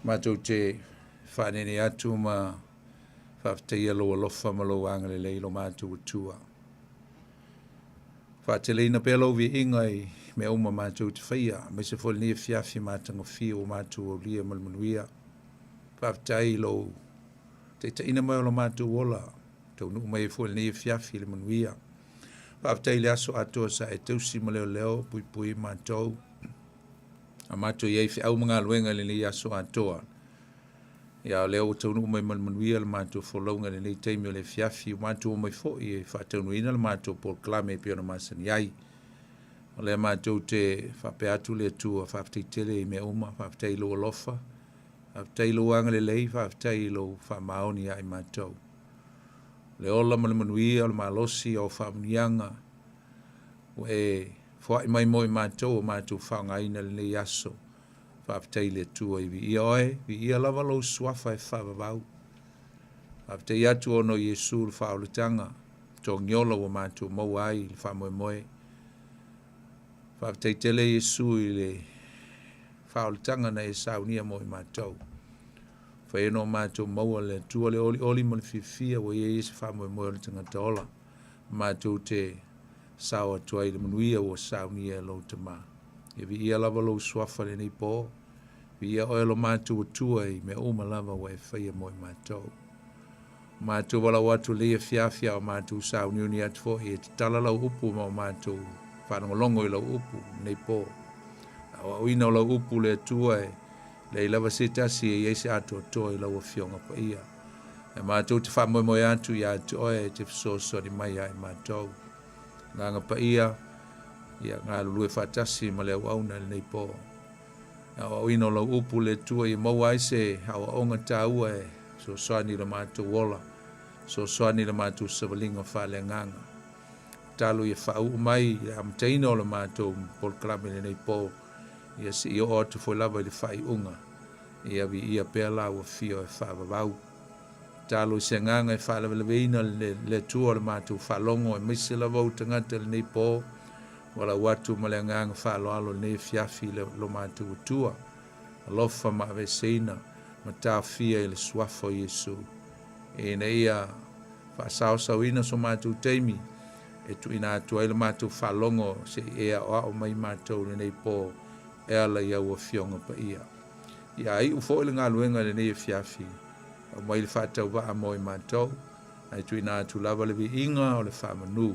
Matou te faanene atu ma faafetaia lou alofa ma lou agalelei i lo matou Atua. Faateleina pea lou viiga i mea uma matou te faia, aemaise foi lenei afiafi matagofie ua matou aulia ma le manuia. Faafetai i lou taitaiina mai o lo matou ola, taunuu mai ai foi i lenei afiafi i le manuia. Faafetai i le aso atoa sa e tausi ma leoleo puipui matou, a matou i ai i feau ma galuega i lenei aso atoa. Ia o lea ua taunuu mai ma le manuia le matou folauga i lenei taimi o le afiafi, ua matou omai foi e faataunuuina le matou polokalame e pei ona masani ai. O lea matou te faapea atu le Atua, faafetai tele i mea uma, faafetai i lou alofa, faafetai i lou agalelei, faafetai i lou faamaoni ia i matou. Le ola ma le manuia, o le malosi o faamanuiaga ua e foai mai mo i matou ua matou faaaogaina i lenei aso. Faafetai i le Atua, ia viia Oe, viia lava lou Suafa e faavavau. Faafetai atu ona o Iesu le faaolataga, togiola ua matou maua ai le faamoemoe. Faafetai tele Iesu i le faaolataga na e saunia mo i matou. Fai ona o matou maua le Atua le olioli ma le fiafia ua i ai se faamoemoe o le tagata ola. Matou te sao atu ai i le manuia ua saunia e lou Tama. Ia viia lava lou Suafa i lenei po. Viia Oe lo matou Atua i mea uma lava ua e faia mo i matou. Matou valaau atu i lenei afiafi a o matou sauniuni atu foi e tatala lau upu ma o matou faalogologo i lau upu i lenei po. Aoaoina o lau upu le Atua e leai lava se tasi e i ai se atoatoa i lau Afioga Paia. E matou te faamoemoe atu ia te Oe e te fesoasoani mai ia i matou. Agaga Paia, ia galulue faatasi ma le auauna i lenei po. Aoaoina o lau upu le Atua ia maua ai se aoaoga taua e fesoasoani i lo matou ola, fesoasoani i le matou savaliga faaleagaga. Tatalo ia faauu mai i le amataina o le matou polokalame i lenei po, ia se i oo atu foi lava i le faaiuga, ia viia pea lau afio e faavavau. Tatalo i se agaga e faalavelaveina le Atua o le matou faalogo, aemaise lava ou tagata i lenei po, Valaau atu ma le agaga faaaloalo i lenei afiafi i lo matou Atua, alofa ma aveeseina ma taofia i le Suafa o Iesu, ina ia faasaosaoina so matou taimi e tuuina atu ai le matou faalogo se i e aoao mai matou i lenei po e ala i au Afioga Paia. Ia iu foi le galuega i lenei afiafi, aumai le faatauvaa mo i matou, ae tuuina atu lava le viiga o le faamanu.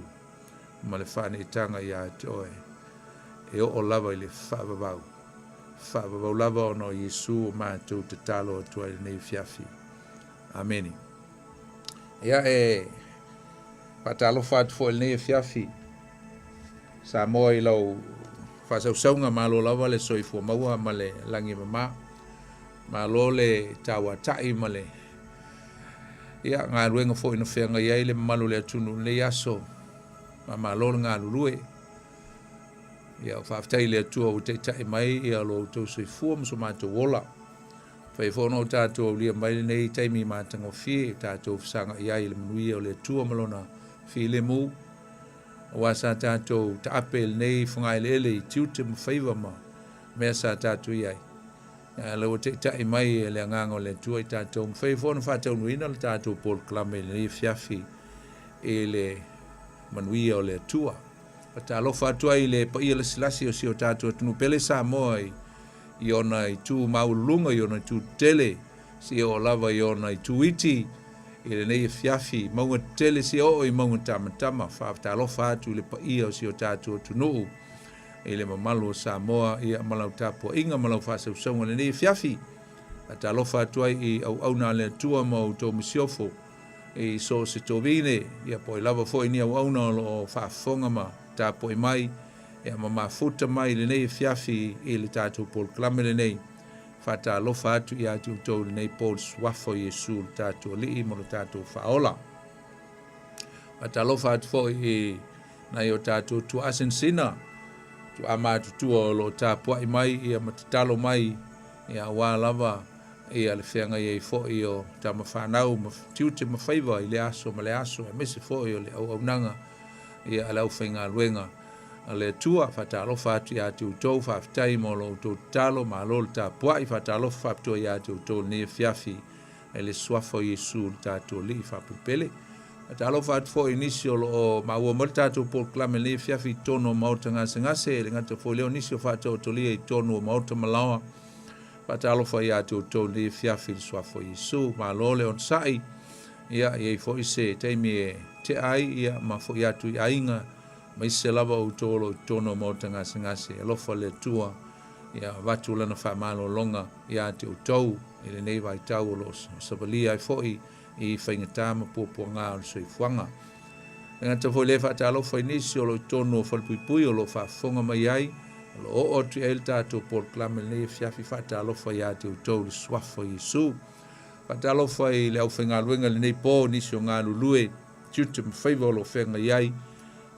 ma le faaneetaga ia te oe, e oo lava i le faavavau, faavavau lava ona o Iesu o matou tatalo atu ai i lenei afiafi. Amene. Ia e faatalofa atu foi i lenei afiafi Samoa i lau faasausauga, malo lava le soifua maua ma le lagi e mama. Malo le tauatai ma le ia galuega foi na feagai ai le mamalu o le atunuu i lenei aso. Faamalo le galulue. Ia faafetai i le Atua ua taitai mai ia lo outou soifua ma so matou ola. Fai foi ona o tatou aulia mai lenei taimi matagofie, tatou fesagai ai i le manuia o le Atua ma lona filemu. Aua sa tatou taape i lenei fogaeleele i tiute ma faiva ma mea sa tatou i ai. A o lea ua taitai mai e le Agaga o le Atua i tatou, mafai foi ona faataunuuina le tatou polokalame i lenei afiafi i le manuia o le Atua. Faatalofa atu ai i le paia lasilasi o si o tatou atunuu pele Samoa i, i ona itu maualuluga, i ona itu tetele, seia oo lava i ona itu iti i lenei afiafi, mauga tetele seia oo i mauga tamatama. Faatalofa atu i le paia o si o tatou atunuu i le mamalu o Samoa ia ma lau tapuaiga ma lau faasausauga i lenei afiafi. Faatalofa atu ai i auauna a le Atua ma outou masiofo i so o se tovine, ia po o ai lava foi ni auauna o lo o faafofoga ma tapuai mai ia ma mafuta mai i lenei afiafi i le tatou polokalame lenei. Faatalofa atu ia te outou i lenei po i le Suafa o Iesu lo tatou Alii ma lo tatou Faaola. Faatalofa atu foi i nai o tatou tuaa sinasina, tuaa matutua o lo o tapuai mai ia ma tatalo mai ia aua lava ia le feagai ai foi o tama fanau ma tiute ma faiva i le aso ma le aso, aemaise foi o le auaunaga ia a le aufaigaluega. a le Atua. Faatalofa atu ia te outou, faafetai mo lo outou tatalo, malo le tapuai. Faatalofa faapitoa ia te outou i lenei afiafi i le suafa o Iesu lo tatou Alii faapelepele. Faatalofa atu foi i nisi o lo o maua mai le tatou polokalame i lenei afiafi i totonu o maota gasegase, e le gata foi i lea o nisi o faataotolia i totonu o maota ma laoa. Faatalofa ia te outou i lenei afiafi i le suafa o Iesu. Malo le onosai. Ia, e i ai foi se taimi e tea ai, ia, ma foi atu i aiga, aemaise lava outou o lo o i totonu o maota gasegase. Alofa le Atua, ia avatu Lana faamalologa ia te outou i lenei vaitau o lo o savalia ai foi i faigata ma puapuaga o le soifuaga. E gata foi lea faatalofa i nisi o lo o i totonu o falepuipui o lo o faafofoga mai ai, o lo o oo atu i ai le tatou polokalame i lenei afiafi faatalofa ia te outou i le suafa o Iesu. Faatalofa i le aufaigaluega i lenei po, nisi o galulue, tiute ma faiva o lo o feagai ai.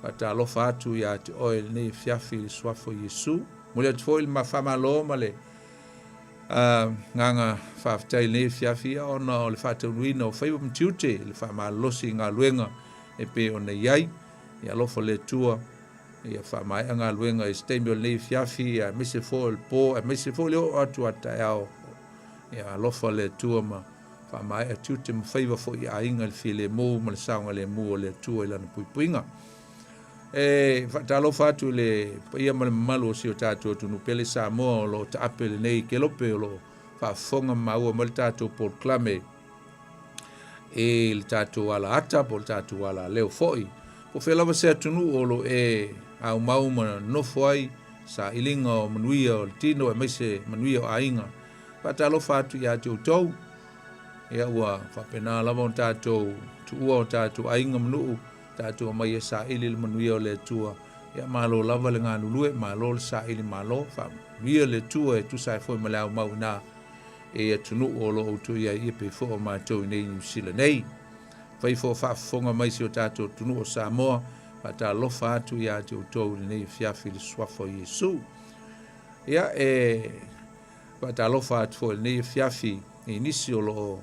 Faatalofa atu ia te oe i lenei afiafi i le suafa o Iesu. Momoli atu foi le faamalo ma le agaga faafetai i lenei afiafi ona o le faataunuuina o faiva ma tiute i le faamalolosi i galuega e pei ona i ai. Ia alofa le Atua ia faamaea galuega i se taimi o lenei afiafi, aemaise foi o le po, aemaise foi le oo atu a taeao. Ia alofa le Atua ma faamaea tiute ma faiva foi i aiga i le filemu ma le saogalemu o le Atua i Lana puipuiga. E faatalofa atu i le paia ma le mamalu o si o tatou atunuu pele Samoa o lo o taape lenei kelope o lo o faafofoga ma maua mai le tatou polokalame i le tatou ala ata po o le tatou ala leo foi. Po o fea lava se atunuu o lo o e aumau ma nofo ai sailiga o manuia o le tino aemaise manuia o aiga. Faatalofa atu ia te outou. Ia ua faapena lava ona tatou tuua o tatou aiga ma nuu, tatou omai e saili le manuia o le Atua. Ia malo lava le galulue, malo le saili malo, faamanuia le Atua e tusa ai foi ma le aumau ina e atunuu o lo o outou i ai, ia pei foi o matou i nei Niu Sila nei. Fai foi o faafofoga mai si o tatou atunuu o Samoa, faatalofa atu ia te outou i lenei afiafi i le suafa o Iesu. Ia e Faatalofa atu foi i lenei afiafi i nisi o lo o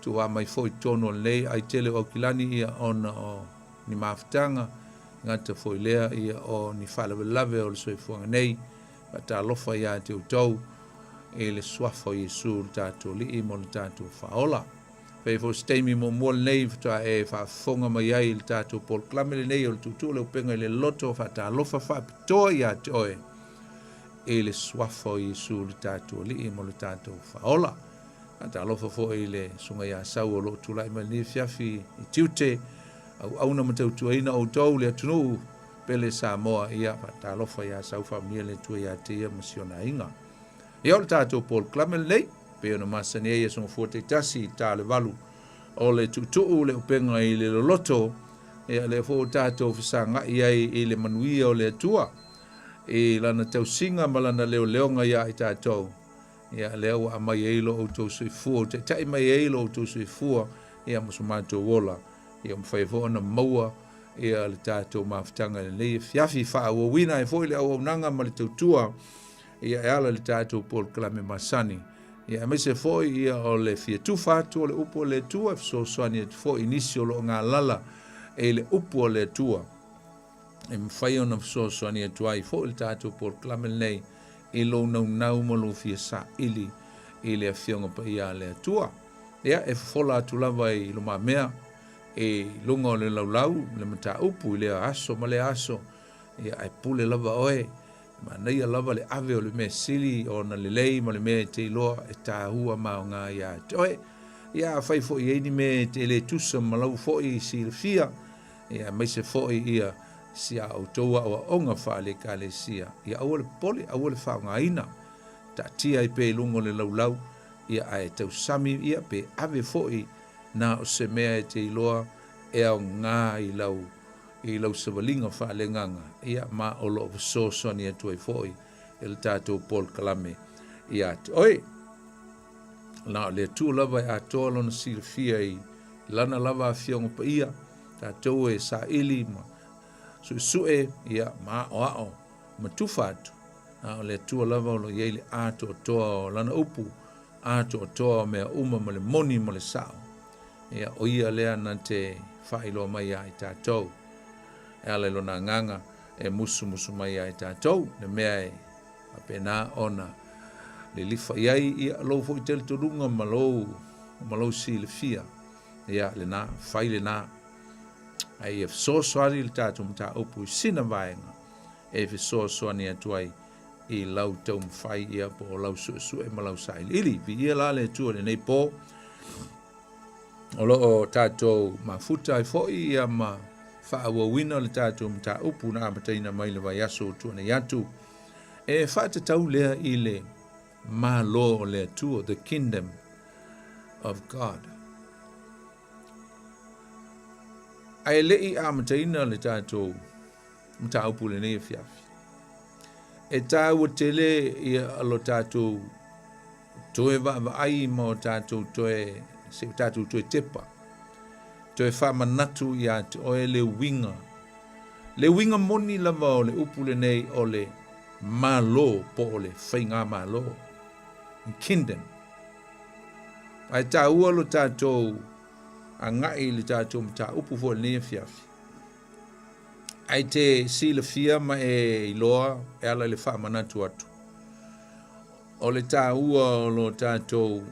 tuuaa mai foi i totonu o lenei aitele o Aukilani ia ona o ni mafutaga, gata foi lea ia o ni faalavelave o le soifuaga nei. Faatalofa ia te outou i le suafa o Iesu le tatou Alii mo le tatou Faaola. Fai foi se taimi muamua lenei faatoa e faafofoga mai ai i le tatou polokalame lenei o le Tuutuu le Upega i le Loto Faatalofa faapitoa ia te oe i le suafa o Iesu le tatou Alii mo le tatou Faaola. Faatalofa foi i le Susuga ia Sau o lo o tulai mai lenei afiafi i tiute, auauna ma tautuaina outou le atunuu pele Samoa. Ia faatalofa ia Sau faamanuia le Atua ia te ia ma si ona aiga. Ia o le tatou polokalame lenei, pei ona masani ai aso gafua taitasi i ta le 8 o le tuutuu le upega i le loloto, ia lea foi ua tatou fesagai ai i le manuia o le Atua. I lana tausiga ma lana leoleoga iā i tatou, ia lea ua aumai ai lo outou soifua, ua taitai mai ai lo outou soifua, ia ma so matou ola, ia mafai ai foi ona maua ia le tatou mafutaga i lenei afiafi, faaauauina ai foi le auaunaga ma le tautua, ia e ala i le tatou polokalame masani, ia aemaise foi ia o le fia tufa atu o le upu a le Atua, e fesoasoani atu foi i nisi o lo o galala i le upu a le Atua. e mafai ona fesoasoani atu ai foi le tatou polokalame lenei i lou naunau ma lou fia saili i le Afioga Paia a le Atua. Ia, e fofola atu lava i lumamea i luga o le laulau le mataupu i lea aso ma lea aso, ia, ae pule lava oe, manaia lava le ave o le mea sili ona lelei ma le mea e te iloa e tāua ma aoga iā te oe. Ia, afai foi e i ai ni mea e te le tusa ma lau foi silafia, Ia, aemaise foi ia si a outou aoaoga faale-Ekalesia, ia aua le popole, aua le faaaogaina, taatia ai pea i luga o le laulau, ia ae tausami ia pe ave foi na o se mea e te iloa e aoga i lau i lau savaliga faaleagaga, ia ma o lo o fesoasoani atu ai foi i le tatou polokalame ia te oe. Na o le Atua lava e atoa lona silafia i lana lava Afioga Paia, tatou e saili ma suesue, ia, ma aoao ma tufa atu. Na o le Atua lava o lo o i ai le atoatoa o lana upu, atoatoa o mea uma ma le moni ma le sao. Ia, o ia lea na te faailoa mai ia i tatou. E ala i lona agaga. e musumusu mai ia i tatou, le mea e faapena ona lilifa i ai ia lou foi talitonuga ma lou, ma lou silafia. Ia, lena, fai lena. Ae ia fesoasoani le tatou mataupu i sina vaega e fesoasoani atu ai i lau taumafai ia po o lau suesue ma lau sailiili. Viia la le Atua i lenei po. O lo o tatou mafuta ai foi ia ma faaauauina le tatou mataupu na amataina mai le vaiaso ua tuanai atu. E faatatau lea i le Malo o le Atua, the kingdom of God. Ae le i amataina le tatou mataupu i lenei afiafi, e tāua tele ia lo tatou toe vaavaai ma o tatou toe, se o tatou toe tepa, toe faamanatu ia te oe le uiga, le uiga moni lava o le upu lenei o le Malo po o le Faigamalo, Kingdom. Ae taua lo tatou agai i le tatou mataupu foi i lenei afiafi. Ae te silafia ma e iloa e ala i le faamanatu atu, o le taua o lo tatou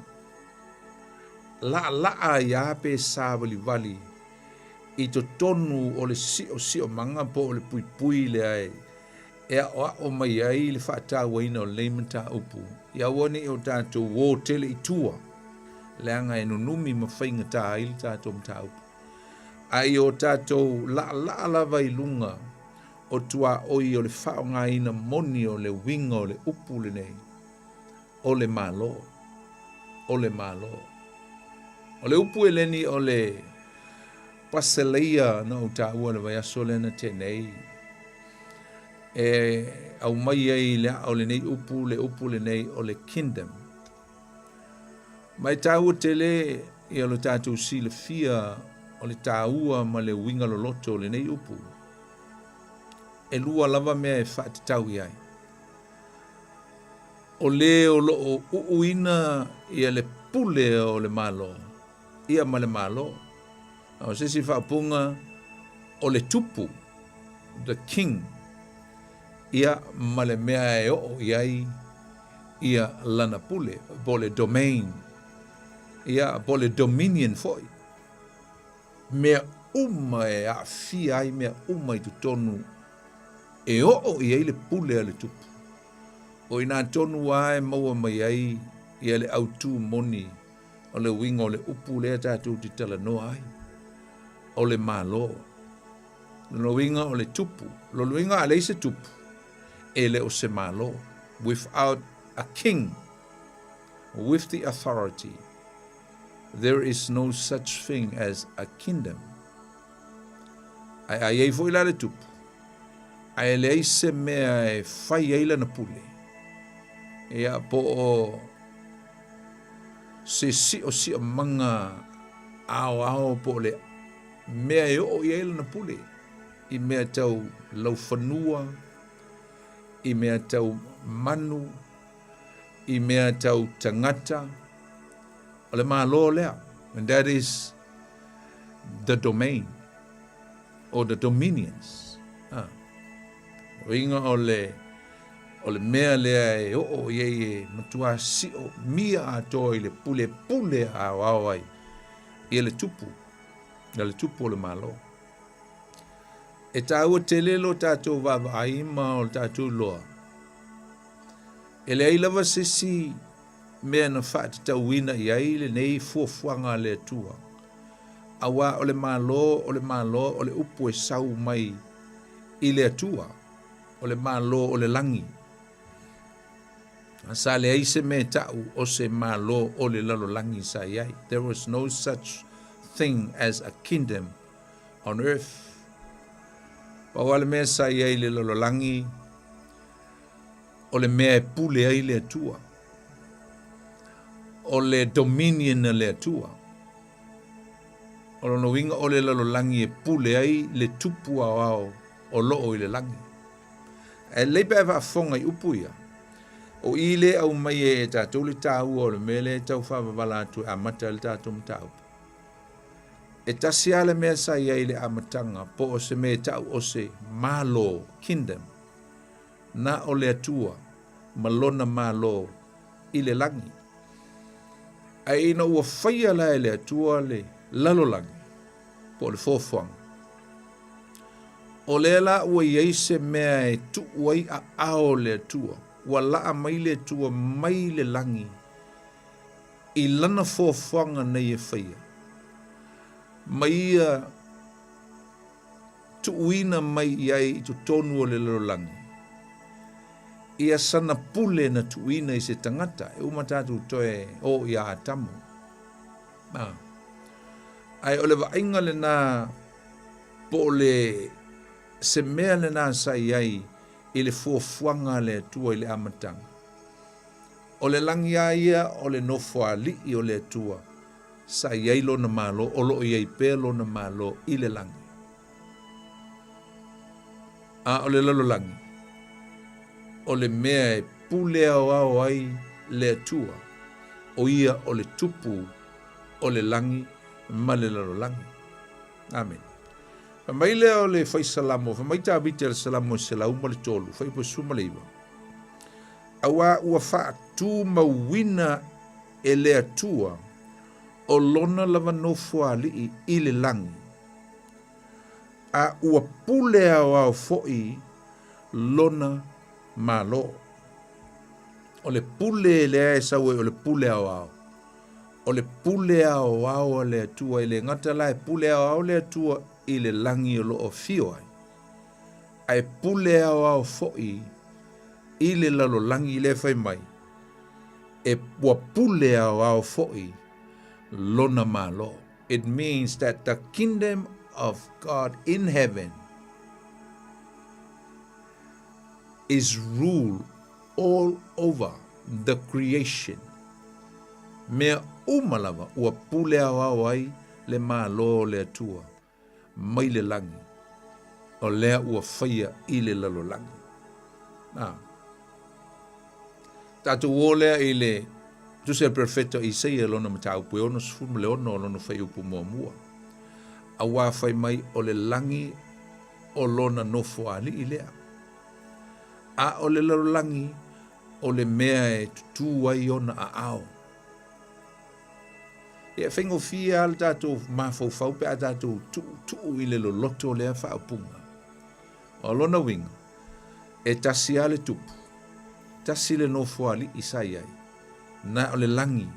laalaa ai lava pe savalivali i totonu o le siosiomaga po o le puipui lea e aoao mai ai le faatauaina o lenei mataupu, ia aua ne i o tatou o tele i tua, leaga e nunumi ma faigata ai le tatou mataupu. A ia o tatou laalaa lava i luga o tuaoi o le faaaogaina moni o le uiga o le upu lenei, o le Malo. O le Malo. O le upu Eleni o le Paseleia na ou taua i le vaiaso lea na tea nei, e aumai ai le aa o lenei upu, le upu lenei o le kingdom. Ma e taua tele ia lo tatou silafia o le taua ma le uiga loloto o lenei upu. E lua lava mea e faatatau i ai. O le o lo o uuina ia le pule o le Malo, ia ma le Malo. A o se isi faaupuga, o le tupu, the king, ia ma le mea e oo i ai ia lana pule, po o le domain, ia po o le dominion foi. Mea uma e aafia ai mea uma i totonu e oo i ai le pule a le tupu. O i inā tonu lava e maua mai ai ia le autū moni o le uiga o le upu lea tatou te talanoa ai, o le Malo. Lona uiga o le tupu. Lona uiga a leai se tupu, e le o se Malo. Without a king with the authority, there is no such thing as a kingdom. Ae a i ai foi la le tupu, ae leai se mea e fai ai lana pule, ia po o se siosiomaga aoao po o le mea e oo i ai lana pule i mea tau laufanua, i mea tau manu, i mea tau tagata, o le Malo lea. And that is the domain or the dominions. Ah. Uiga o le o le mea lea e oo i ai e matua sio mia atoa i le pulepule aoao ai ia le tupu, ia le tupu o le Malo. E tāua tele lo tātou vaavaai ma o le tātou iloa. E leai lava se isi mea na faatatauina i ai lenei fuafuaga a le Atua, auā o le Malo, o le Malo, o le upu e sau mai i le Atua, o le Malo o le lagi. Sa leai se mea e ta'u o se Malo o le lalolagi sa i ai. There was no such thing as a kingdom on earth. Pau lava le mea sa i ai i le lalolagi, o le mea e pule ai le Atua, o le dominion a le Atua. O lona uiga o le lalolagi e pule ai le tupu aoao o lo o i le lagi. Ae lelei pe a e faafofoga i upu ia, o i lea e aumai ai e tatou le taua o le mea lea e tau faavavala atu e amata ai le tatou mataupu. E tasi lava le mea sa i ai i le amataga, po o se mea e ta'u o se Malo, Kingdom, na o le Atua ma Lona Malo i le lagi. Ae ina ua faia la e le Atua le lalolagi, po o le fuafuaga, o lea la ua i ai se mea e tuu ai aao o le Atua, ua laa mai le Atua mai le lagi i Lana fuafuaga na Ia faia, ma Ia tuuina mai i ai i totonu o le lalolagi, ia sana pule na tuuina i se tagata, e uma tatou toe o iā Atamu. A. Ae o le vaaiga lena po o le se mea lena sa i ai i le fuafuaga a le Atua i le amataga. O le lagi a ia o le nofoalii o le Atua sa i ai Lona Malo, o lo o i ai pea Lona Malo i le lagi. A o le lalolagi, o le mea e pule aoao ai le Atua, o ia o le Tupu o le lagi ma le lalolagi. Amene. Fai mai lea o le fai Salamo, fai mai Tavita i le Salamo e 103, fuaiupu 19, Auā ua faatumauina e le Atua o Lona lava nofoalii i le lagi, a ua pule aoao foi Lona Malo. O le pule lea e sau ai o le pule aoao. O le pule aoao a le Atua, e le gata la e pule aoao le Atua i le lagi o lo o afio ai, ae pule aoao foi i le lalolagi lea e fai mai, e ua pule aoao foi Lona Malo. It means that the kingdom of God in heaven is rule all over the creation. Mea uma lava ua pule aoao ai le Malo o le Atua mai le lagi, o lea ua faia i le lalolagi. A. Tatou o lea i le tusi a le perofeta o Isaia lona mataupu e 66 o lona fuaiupu muamua. Auā fai mai o le lagi o lona nofoalii lea. A o le lalolagi o le mea e tutū ai ona aao. Ia, e faigofie lava le tatou mafaufau pe a tatou tuutuu i le loloto o lea faaupuga. O lona uiga, e tasi lava le tupu, tasi le nofoalii sa i ai, na o le lagi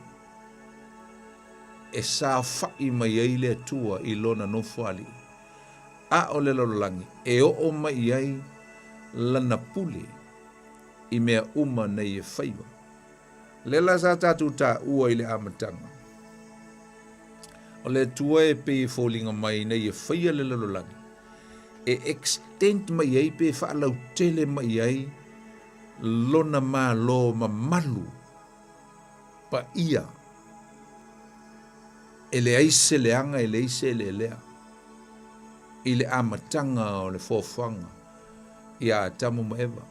e saofai mai ai le Atua i lona nofoalii, a o le lalolagi e oo mai i ai lana pule i mea uma nei e faiva. Lea la sa tatou taua i le amataga, o le Atua e pei e foliga mai ina ia faia le lalolagi, e extend mai ai pe faalautele mai ai lona Malo mamalu paia e leai se leaga e leai se eleelea i le amataga o le foafoaga iā Atamu ma Eva.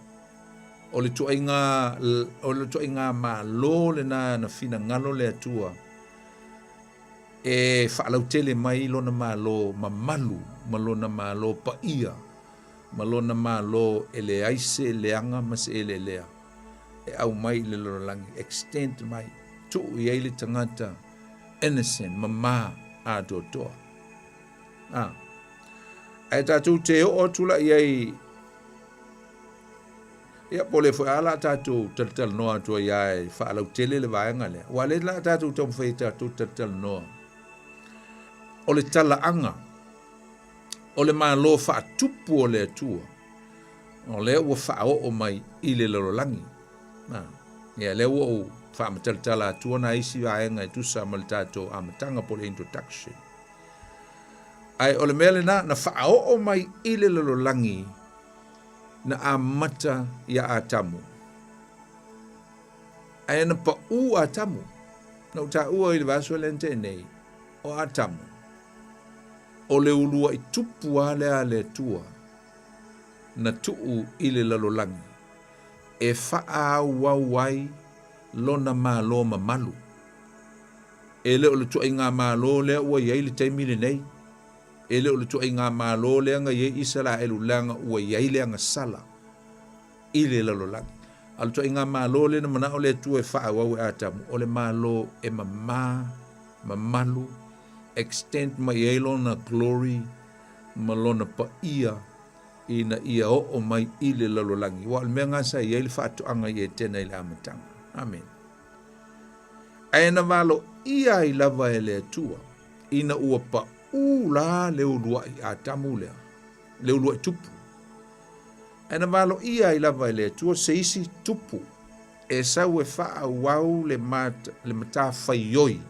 O le ituaiga, o le ituaiga Malo lena na finagalo le Atua e faalautele mai lona Malo mamalu ma lona Malo paia ma lona Malo e leai se leaga ma se eleelea e aumai i le lalolagi, extend mai, tuu i ai le tagata innocent, mama atoatoa. A. Ae tatou te oo atu la i ai Ia, po o lea foi a la tatou talatalanoa atu ai lava e faalautele le vaega lea, aua o lea la tatou taumafai e tatou talatalanoa. O le talaaga o le Malo faatupu o le Atua, o lea ua faaoo mai i le lalolagi. A, ia, lea ua ou faamatalatala atua nai isi vaega e tusa ma le tatou amataga po o le introduction. Ae o le mea lena, na faaoo mai i le lalolagi na amata iā Atamu. Ae na paʻū Atamu. Na ou taua i le vaiaso lea na tea nei, o Atamu, o le uluaʻi tupu lava lea a le Atua na tuu i le lalolagi e faaauau ai lona malo mamalu. E le o le ituaiga malo lea ua i ai le taimi lenei. E le o le ituaiga Malo lea na i ai Isaraelu leaga ua i ai le agasala i le lalolagi. A o le ituaiga Malo lea na manao le Atua e faaauau e Atamu, o le Malo e mama, mamalu, extend mai ai lona glory ma lona paia ina ia oo mai i le lalolagi. Aua o le mea lena sa i ai le faatoaga i Etena i le amataga. Amene. Ae na valoia ai lava e le Atua ina ua paʻū la le uluai Atamu lea, le uluai tupu. Ae na valoia ai lava e le Atua se isi tupu e sau e faaauau le, le matafaioi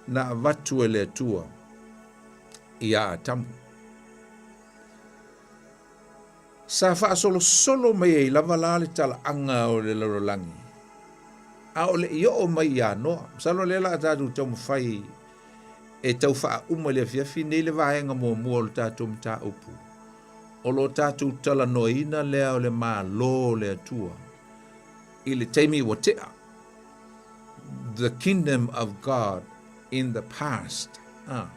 na avatu e le Atua iā Atamu. Sa faasolosolo mai ai lava la le talaaga o le lalolagi, a o le i oo mai iā Noa. Masalo o lea la a tatou taumafai e tau faauma i le afiafi nei le vaega muamua o le tatou mataupu, o lo tatou talanoaina lea o le Malo o le Atua i le taimi ua tea, the kingdom of God in the past. Ah.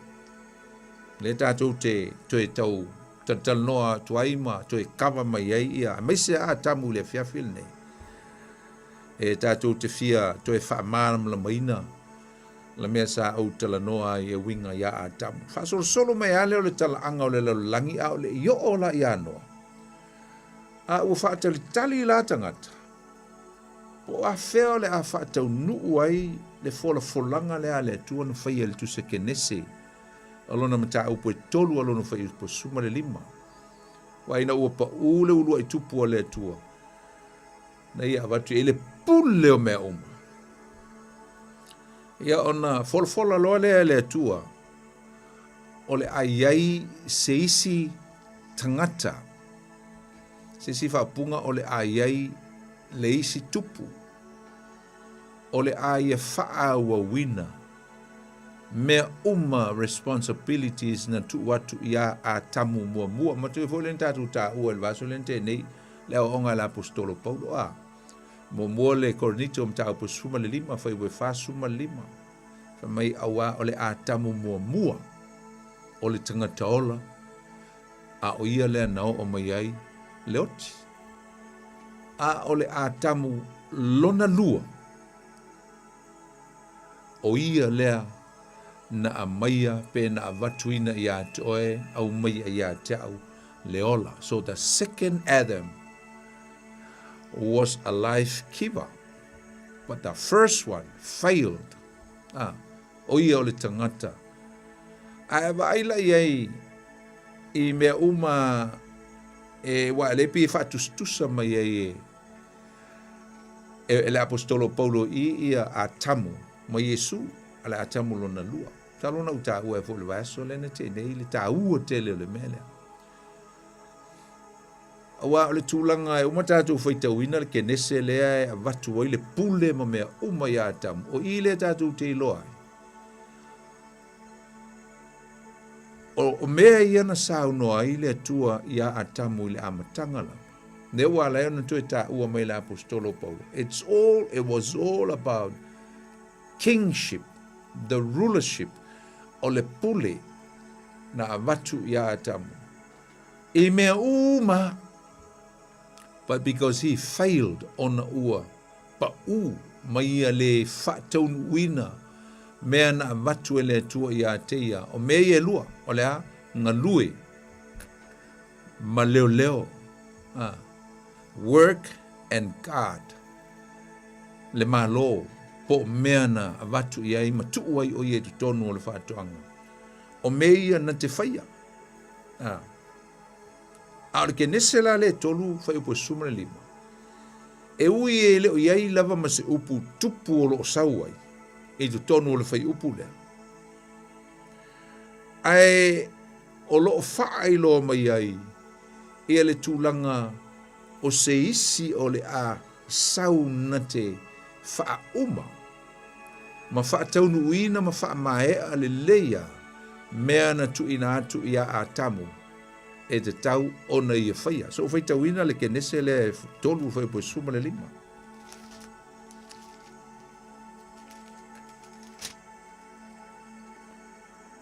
Lea tatou te toe tau talatalanoa atu ai ma toe kava mai ai ia, aemaise a Atamu i le afiafi lenei, e tatou te fia toe faamalamalamaina la mea sa ou talanoa ai e uiga iā Atamu. Faasolosolo mai lava lea o le talaaga o le lalolagi a o le i oo la iā Noa. A ua faatalitali la tagata, po o afea o le a faataunuu ai le folafolaga lea a le Atua na faia i le Tusi a Kenese o lona mataupu e tolu a lona fuaiupu e 15. Aua ina ua paʻū le uluai tupu a le Atua, na ia avatu i ai le pule o mea uma. Ia ona folafola loa lea e le Atua, o le a i ai se isi tagata, se isi faaupuga o le a i ai le isi tupu, o le a ia faaauauina mea uma responsibilities na tuu atu iā Atamu muamua. Manatua foi lea na tatou taua i le vaiaso lea na tea nei, le aoaoga a le Aposetolo Paulo, a. Muamua le Korinito mataupu 15, fuaiupu e 45, fai mai, Auā o le Atamu muamua o le tagata ola, a o ia lea na oo mai ai le oti. A o le Atamu lona lua, o ia lea na aumaia pe na avatuina iā te oe, aumaia iā te au le ola. So the second Adam was a life giver, but the first one failed. Ah, o ia o le tagata. A e vaai la i ai i mea uma e aua e le pei e faatusatusa mai ai e e le Aposetolo Paulo i ia Atamu ma Iesu, a le Atamu lona lua. Masalo na ou taua ai foi i le vaiaso lea na tea nei le taua tele o le mea lea. Aua o le tulaga e uma tatou faitauina le Kenese lea e avatu ai le pule ma mea uma iā Atamu, o i lea tatou te iloa ai. O, o mea ia na saunoa ai le Atua iā Atamu i le amataga lava. Lea ua ala ai ona toe taua mai le Aposetolo Paulo. It's all, it was all about kingship, the rulership, o le pule na avatu iā Atamu. I mea uma, but because he failed ona ua paʻū ma ia lē faataunuuina mea na avatu e le Atua iā te ia, o mea ia e lua, o le a? Galue ma leoleo, a, work and guard, le Malo, po o mea na avatu i ai ma tuu ai o ia i totonu o le faatoaga. O mea ia na te faia. A. A o le Kenese la lea e tolu fuaiupu e 15, e ui e le o i ai lava ma se upu tupu o lo o sau ai i totonu o le fuaiupu lea, ae o lo o faailoa mai ai ia le tulaga o se isi o le a sau na te faauma ma faataunuuina ma faamaea lelei a mea na tuuina atu iā Atamu e tatau ona ia faia. So ua faitauina le Kenese lea e 3 fuaiupu e 15.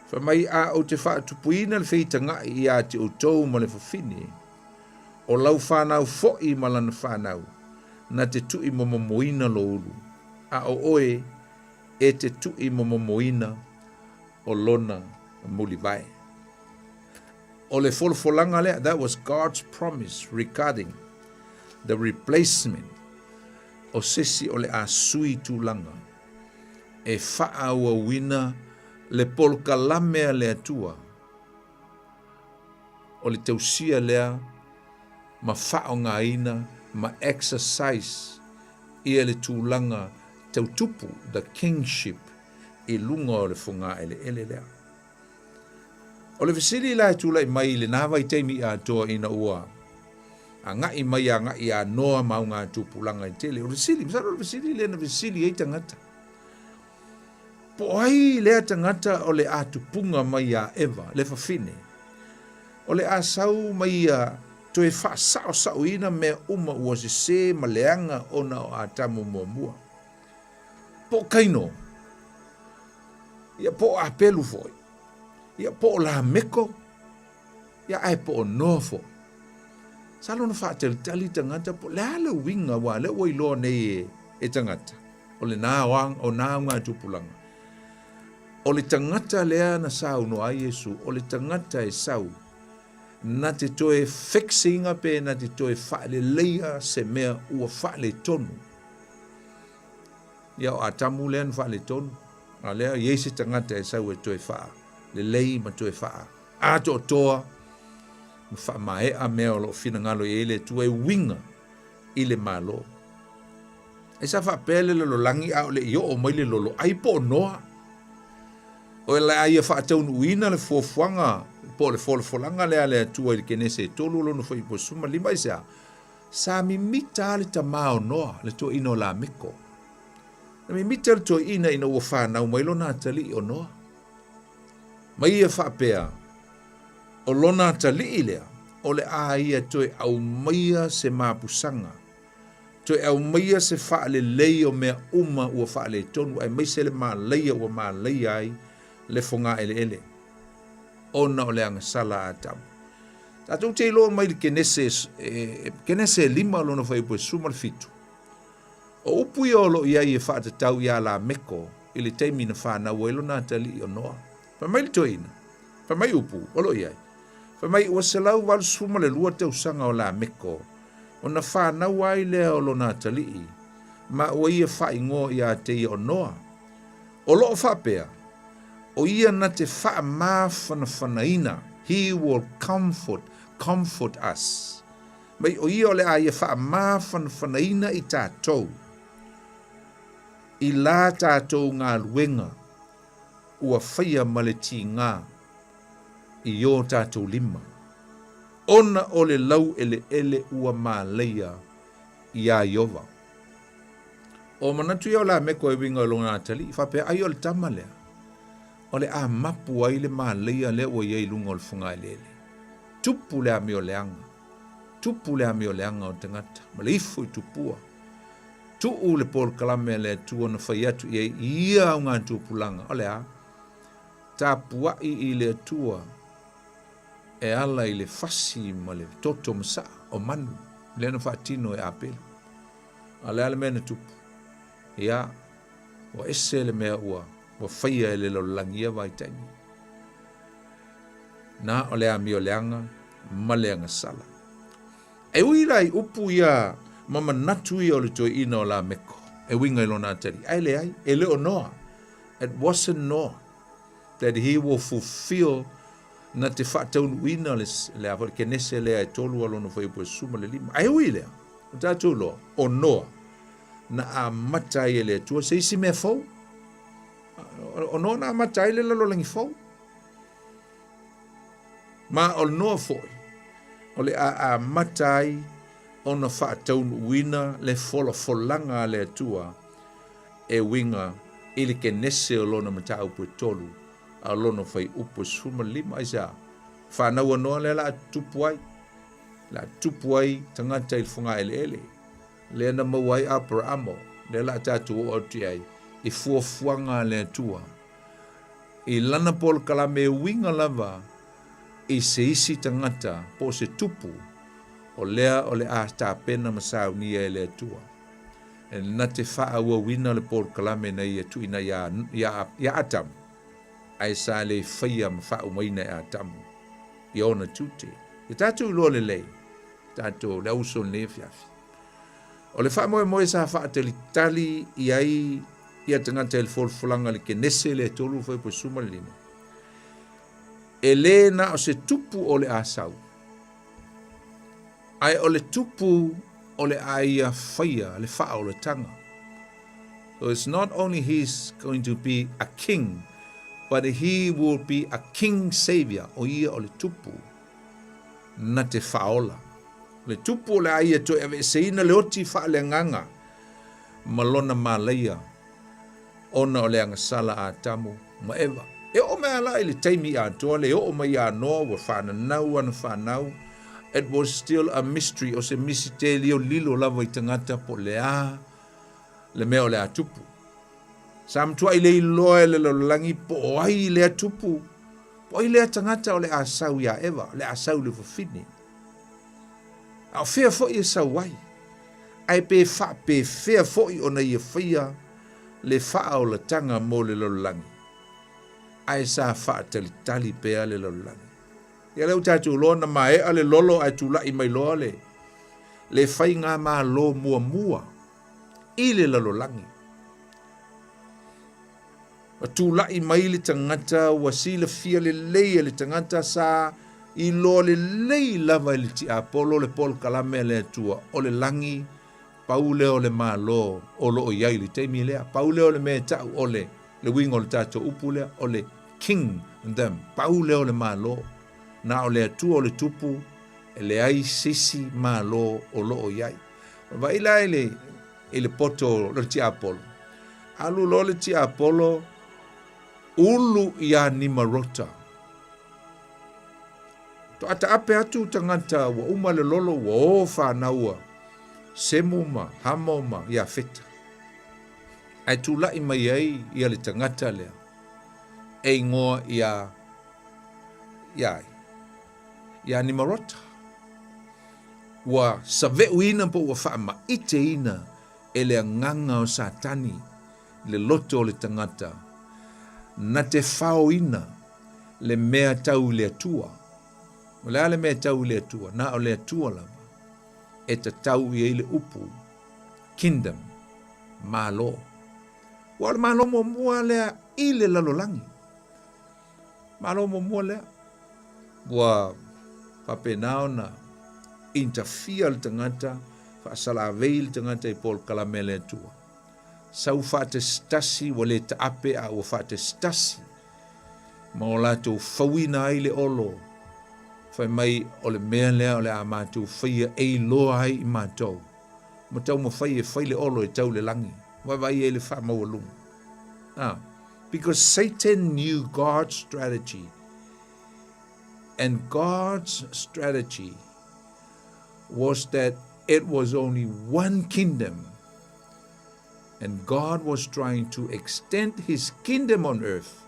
Fai mai, A ou te faatupuina le feitagaʻi iā te outou ma le fafine, o lau fanau foʻi ma lana fanau, na te tuʻi momomoina lo ulu, a o oe e te tuʻi momomoina o lona mulivae. O le folafolaga lea, that was God's promise regarding the replacement o sesi o le a sui tulaga e faaauauina le polokalame a le Atua o le tausia lea ma faaaogaina ma exercise ia le tulaga tau tupu, the kingship, i luga o le fogaeleele lea. O le fesili la e tulai mai i lena vaitaimi atoa ina ua agai mai agai ia Noa ma augatupulaga e tele, o le fesili, masalo o le fesili lea na fesili ai tagata, po o ai lea tagata o le a tupuga mai iā Eva, le fafine, o le a sau mai ia toe faasaosaoina mea uma ua sesē ma leaga ona o Atamu muamua. Po o Kaino, ia po o Apelu foi, ia po o Lameko, ia ae po o Noa foi. Masalo na faatalitali tagata po o le a le uiga aua lea ua iloa nei e, e tagata, o lena o nā augatupulaga. O le tagata lea na saunoa ai Iesu, o le tagata e sau na te toe fix ina pe na te toe faaleleia se mea ua faaletonu. Ia o Atamu lea na faaletonu, a lea e i ai se tagata e sau e toe faalelei ma toe faaatoatoa ma faamaea mea o lo o finagalo i ai le Atua e uiga i le Malo. Ai sa faapea le lalolagi a o le i oo mai le lolo ai po o Noa. O le a ia faataunuuina le fuafuaga po o le folafolaga lea a le Atua i le Kenese e 3 lona fuaiupu e 15 aisea? Sa mimita lava le tamā o Noa, le toeaina o Lameko. Na mimita le toeaina ina ua fanau mai lona atalii o Noa. Ma ia faapea, o lona atalii lea, o le a ia toe aumaia se mapusaga, toe aumaia se faalelei o mea uma ua faaletonu aemaise le malaia ua malaia ai le fogaeleele ona o le agasala a Atamu. Tatou te iloa mai le Kenese, e, Kenese e 5 lona fuaiupu e 17. O upu ia o lo o i ai e faatatau iā Lameko i le taimi na fanau ai lona atalii o Noa. Fai mai le toeaina, fai mai upu o lo o i ai. Fai mai ua 182 tausaga o Lameko ona fanau ai lea o lona atalii, ma ua ia faaigoa iā te ia o Noa. O lo o faapea, o ia na te faamafanafanaina, he will comfort, comfort us. Mai o ia o le a ia faamafanafanaina i tatou, i la tatou galuega ua faia ma le tiga i o tatou lima, ona o le laueleele ua malaia iā Ieova. O manatu ia o Lameko e uiga i lona atalii, faapea ai o le tama lea, o le a mapu ai le malaia lea ua i ai i luga o le fogaeleele. Tupu le amio leaga, tupu le amio leaga o tagata, ma le ifo i tupua. Tuu le polokalame a le Atua na fai atu i ai i ia augatupulaga, o le a? Tapuai i le Atua e ala i le fasi ma le toto masaa o manu, lea na faatino e Apelu. A o le a le mea na tupu? Ia, ua ese le mea ua, ua faia e le lalolagi ia vaitaimi. Na o le amio leaga ma le agasala. E ui la i upu ia ma manatu ia o le toeaina o Lameko e uiga i lona atalii, ae leai, e le o Noa. It wasn't Noah that he will fulfill na te faataunuuina le, le a foi le Kenese lea e tolu a lona fuaiupu e 15. Ae ui i lea, o tatou iloa, o Noa na amata ai e le Atua se isi mea fou. O Noa na amata ai le lalolagi fou. Ma o Noa foi, o le a amata ai ona faataunuuina le folafolaga a le Atua e uiga i le Kenese o lona mataupu e tolu a o lona fuaiupu e 15. Aisea? Fanau a Noa lea la a tupu ai, la a tupu ai tagata i le fogaeleele, lea na maua ai Aperaamo, lea la a tatou oo atu i ai i fuafuaga a le Atua. I lana polokalame e uiga lava i se isi tagata po o se tupu o lea o le a tapena ma saunia e le Atua. E na te faaauauina le polokalame na ia tuuina iā, iā, iā Atamu, ae sa le faia ma faaumaina e Atamu i ona tiute. Ia tatou iloa lelei, tatou le auso i lenei afiafi. O le faamoemoe sa faatalitali i ai ia tagata i le folafolaga i le Kenese le 3 fuaiupu 15, e lē na o se tupu o le a sau, ae o le tupu o le a ia faia le faaolataga. So it's not only he's going to be a king, but he will be a king savior. O ia o le tupu na te faaola. Le tupu o le a ia toe aveeseina le oti faaleagaga ma lona malaia ona o le agasala a Atamu ma Eva. E oo mai lava la i le taimi atoa le oo mai ia Noa ua fananau ana fanau, it was still a mystery, o se misitelio lilo lava i tagata po o le a le mea o le a tupu. Sa matuai le iloa e le lalolagi po o ai lea tupu, po o ai lea tagata o le a sau iā Eva, o le a sau i le fafine. A o fea foi e sau ai? Ae pe faapefea foi ona ia faia le faaolataga mo le lalolagi? Ae sa faatalitali pea le lalolagi. Ia lea ua tatou iloa na maea le lolo ae tulai mai loa le le faigamalo muamua i le lalolagi. Ua tulai mai le tagata ua silafia lelei e le tagata sa iloa lelei lava e le tiapolo le polokalame a le Atua o le lagi, pau lea o le Malo o lo o i ai i le taimi lea. Pau lea o le mea e ta'u o le, le uiga o le tatou upu lea, o le kingdom, pau lea o le Malo. Na o le Atua o le Tupu, e leai se isi Malo o lo o i ai. Vaai la i le, i le poto o le tiapolo. Alu loa le tiapolo, ulu iā Nimarota. Toa taape atu tagata ua uma le lolo ua o fanau a Semu ma Hamo ma Iafeta. Ae tulai mai ai ia le tagata lea e igoa iā iā ai? Iā Nimarota. Ua saveʻuina po ua faamaiteina e le agaga o Satani le loto o le tagata, na te faoina le mea tau i le Atua. O le a le mea tau i le Atua? Na o le Atua lava e tatau i ai le upu kingdom, Malo. Ua o le Malo muamua lea i le lalolagi. Malo muamua lea. Ua faapena ona interfere le tagata, faasalavei le tagata i polokalame a le Atua. Sau faatasitasi ua le taape a ua faatasitasi ma o latou fauina ai le olo, fai mai o le mea lea o le a matou faia e iloa ai i matou ma taumafai e fai le olo e tau i le lagi. Vaavaai ai le faamaualuga. Ah, because Satan knew God's strategy and God's strategy was that it was only one kingdom and God was trying to extend his kingdom on earth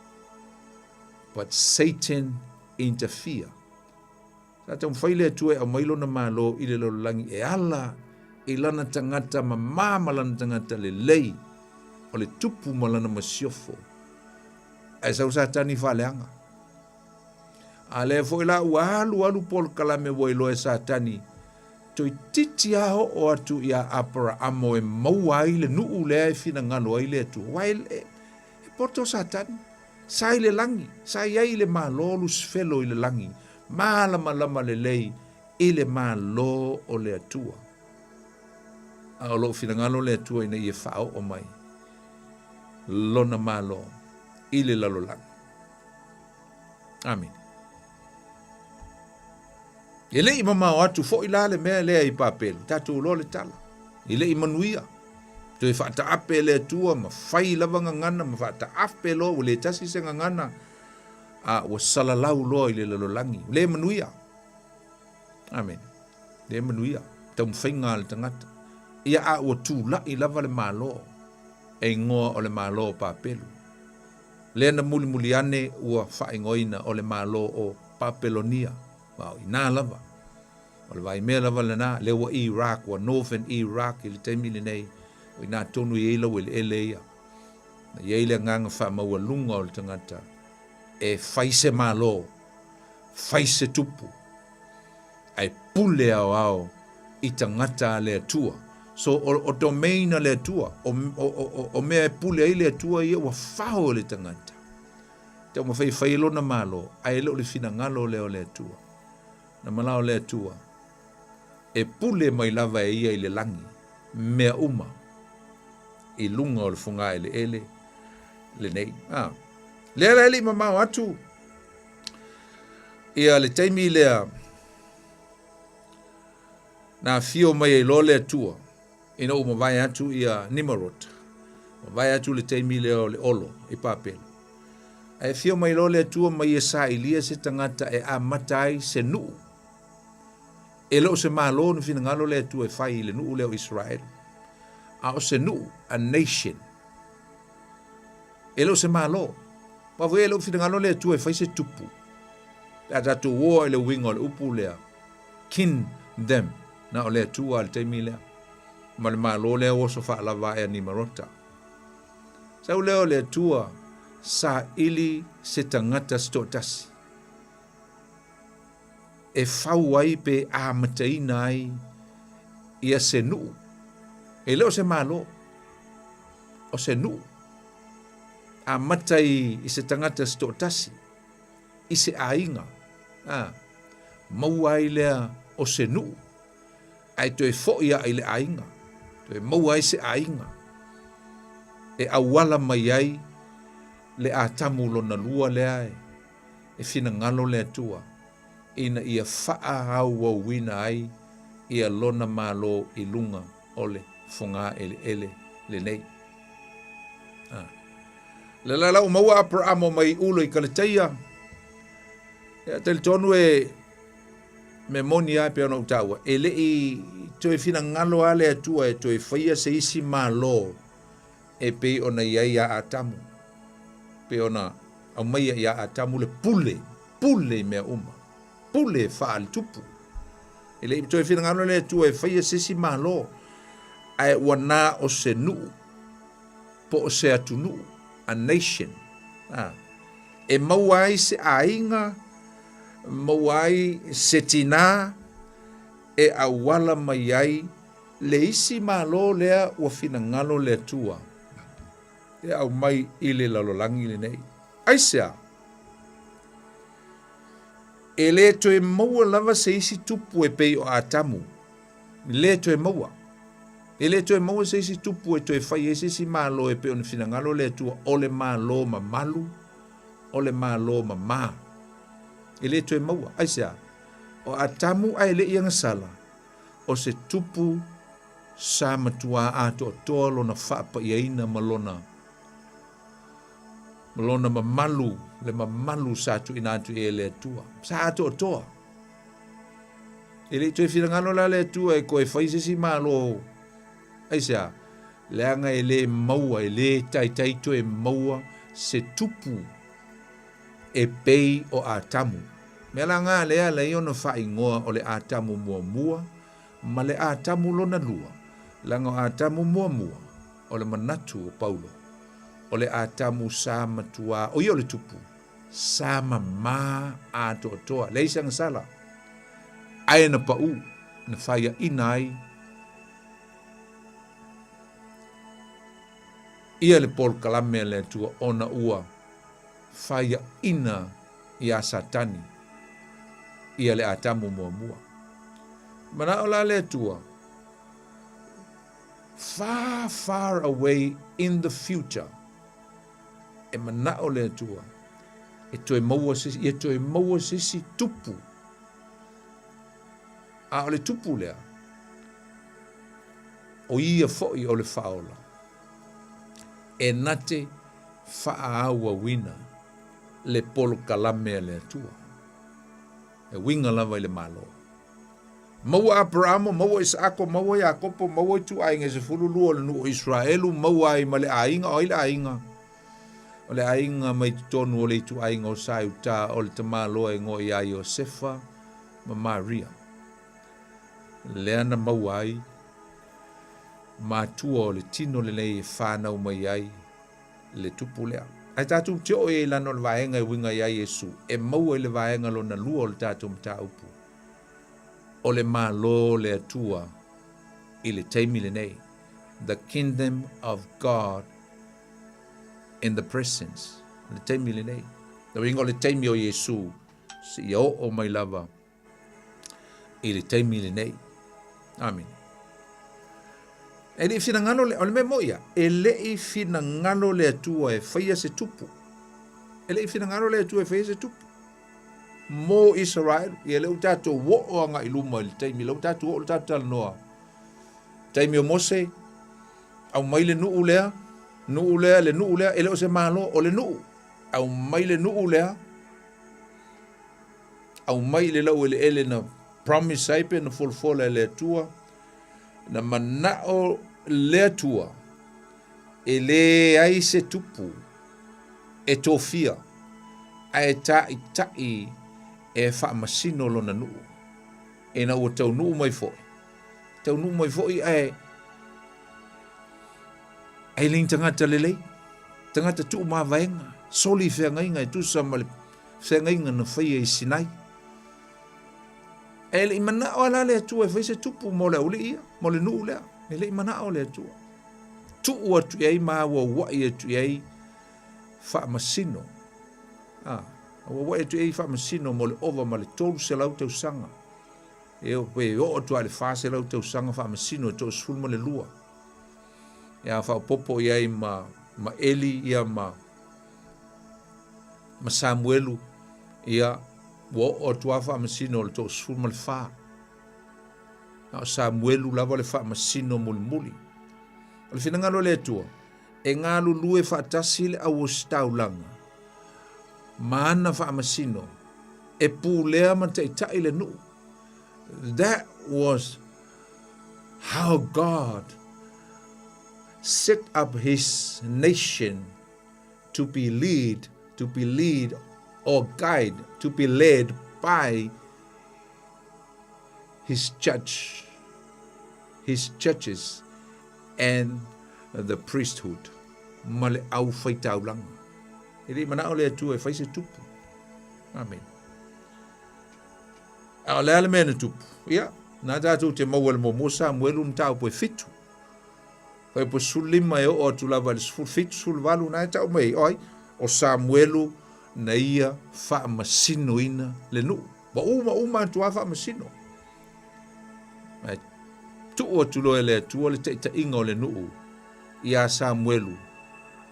but Satan interfere. Sa taumafai le Atua e aumai lona Malo i le lalolagi e ala i lana tagata mamā ma lana tagata lelei, o le tupu ma lana masiofo. Ae sau Satani faaleaga. A lea foi la ua alu alu polokalame ua iloa e Satani, toeitiiti lava oo atu iā Aparaamo e maua ai le nuu lea e finagalo ai le Atua. Aua e, e, e poto Satani. Sa i le lagi, sa i ai i le Malo Lusifelo i le lagi, malamalama lelei i le Malo o le Atua. A o loo finagalo le Atua ina ia faaoo mai Lona Malo i le lalolagi. Amene. E le i mamao atu foi la le mea lea i Papelu, tatou iloa le tala. E le i manuia. Toe faataape e le Atua ma fai lava gagana ma faataape loa ua le tasi se gagana a ua salalau loa i le lalolagi. Le manuia. Amene. Le manuia. Taumafaiga a le tagata. Ia a ua tulai lava le Malo e igoa o le Malo o Papelu. Lea na mulimuli ane ua faaigoaina o le Malo o Papelonia, a o i ina lava. O le vaimea lava lena, lea ua Iraq, ua Northern Iraq i le taimi lenei, o i ina tonu e i ai laueleele ia. Na i ai le agaga faamaualuga o le tagata e fai se Malo, fai se tupu, ae pule aoao i tagata a le Atua. So o, o domain a le Atua, o, o, o, o mea e pule ai le Atua ia ua fao e le tagata. Taumafai e fai ai lona Malo, ae e le o le finagalo lea o le Atua. Na manao le Atua e pule mai lava e ia i le lagi mea uma i luga o le fogaeleele lenei. Ah. Lea la e le i mamao atu ia le taimi lea na afio mai ai loa le Atua ina ua mavae atu ia Nimrod, mavae atu le taimi lea o le olo i Papele. Ae afio mai loa le Atua ma ia sailia se tagata e amata ai se nuu. E le o se Malo na finagalo le Atua e fai i le nuu lea o Israel, a o se nuu, a nation. E le o se Malo. Aua foi e le o finagalo le Atua e fai se tupu. Pe a tatou oa i le uiga o le upu lea, kin them, na o le Atua i le taimi lea, ma le Malo lea ua oso faalava ae a Nimarota. Sau lea o le Atua saili se tagata se toatasi e fau ai pe amataina ai ia se nuu. E le o se Malo, o se nuu. Amata i, i se tagata se toatasi, i se aiga, a, maua ai lea o se nuu, ae toe foi ae i le aiga, toe maua ai se aiga e auala mai ai le Atamu lona lua lea e finagalo le Atua ina ia faaauauina ai ia lona Malo i luga o le fogaeleele lenei. A. Le la la ua maua Aperamo mai Ula i Kaleteia, ia talitonu e mea moni lava e pei ona ou taua, e le i toe finagalo lava le Atua e toe faia se isi Malo e pei ona i ai iā Atamu, pei ona aumaia iā Atamu le pule, pule i mea uma, pule faaletupu. E le i toe finagalo le Atua e faia se isi Malo, ae ua na o se nuu, po o se atunuu, a nation, a, e maua ai se aiga, maua ai se tinā e auala mai ai le isi Malo lea ua finagalo le Atua e aumai i le lalolagi lenei. Aisea? E le toe maua lava se isi tupu e pei o Atamu. Le toe maua. E le toe maua se isi tupu e toe fai ai se isi Malo e pei ona finagalo le Atua o le Malo mamalu, o le Malo mamā. E le toe maua. Aisea? O Atamu ae le i agasala, o se tupu sa matuā atoatoa lona faapaiaina ma lona ma lona mamalu, le mamalu sa tuuina atu i ai e le Atua. Sa atoatoa. E le i toe finagalo la le Atua e toe fai se isi Malo. Aisea? Leaga e le maua, e le taitai toe maua se tupu e pei o Atamu. Mea la ngā lea lei ona faaigoa o le Atamu muamua ma le Atamu lona lua, leaga o Atamu muamua o le manatu o Paulo, o le Atamu sa matuā, o ia o le tupu, sa mamā atoatoa, leai se agasala, ae na paʻū, na faiaʻina ai ia le polokalame a le Atua ona ua faiaʻina iā Satani ia le Atamu muamua. Manaʻo la le Atua, far, far away in the future, e manaʻo le Atua e toe maua se isi, ia toe maua se isi tupu. A o le tupu lea, o ia foi o le Faaola, e na te faaauauina le polokalame a le Atua. E uiga lava i le Malo. Maua Aperamo, maua Isaako, maua Iakopo, maua ituaiga e 12 o le nuu o Iseraelu, maua ai ma le aiga, o ai le aiga? O le aiga mai totonu o le ituaiga o Saiuta o le tamaloa e igoa ia Iosefa ma Maria, lea na maua ai matua o le tino lenei e fanau mai ai le tupu lea. Ae tatou te oo i ai lana o le vaega e uiga iā Iesu, e maua i le vaega lona lua o le tatou mataupu, o le Malo o le Atua i le taimi lenei, the kingdom of God in the present, le taimi lenei. Le uiga o le taimi o Iesu seia oo mai lava i le taimi lenei. Amene. E le i finagalo le, o le mea moi ia, e le i finagalo le Atua e faia se tupu. E le i finagalo le Atua e faia se tupu. Mo Israel, ia lea ua tatou oo agai i luma i le taimi, lea ua tatou oo le tatou talanoa. Taimi o Mose, aumai le nuu lea, nuu lea, le nuu lea, e le o se Malo, o le nuu. Aumai le nuu lea, aumai i le laueleele na promise ai pe na folafola e le Atua, na manao le Atua e leai se tupu e tofia ae taʻitaʻi e faamasino lona nuu. Ina ua taunuu mai foi, taunuu mai foi ae ae le ni tagata lelei, tagata tuumavaega, soli feagaiga e tusa ma le feagaiga na faia i Sinai. E le i manao lava la le Atua e fai se tupu mo le aualii ia, mo le nuu lea. E le i manao le Atua. Tuu atu i ai ma auauai atu i ai faamasino. Ah, auauai atu i ai faamasino mo le ova ma le 300 tausaga. E o pe oo atu lava i le 400 tausaga faamasino e 32. Ia faaopoopo i ai ma, ma Eli ia ma ma Samuelu, ia, ua oo atu lava faamasino o le 14. Na o Samuelu lava le faamasino mulimuli. O le finagalo o le Atua, e galulue faatasi le auositaulaga ma ana faamasino e pulea ma taitai le nuu. That was how God set up his nation to be lead, to be lead or guide, to be led by his judge, his judges and the priesthood, ma le aufaitaulaga. E le i manao le Atua e fai se tupu. Amen. A o le a le mea na tupu? Ia, na tatou te maua le muamua Samuelu mataupu e fitu. Fuaiupu 15 e oo atu lava i le 17, 18 na e tau mai ai, o ai? O Samuelu na ia faamasinoina le nuu. Ua uma uma atu lava faamasino. Ae tuu atu loa e le Atua le taitaiga o le nuu iā Samuelu,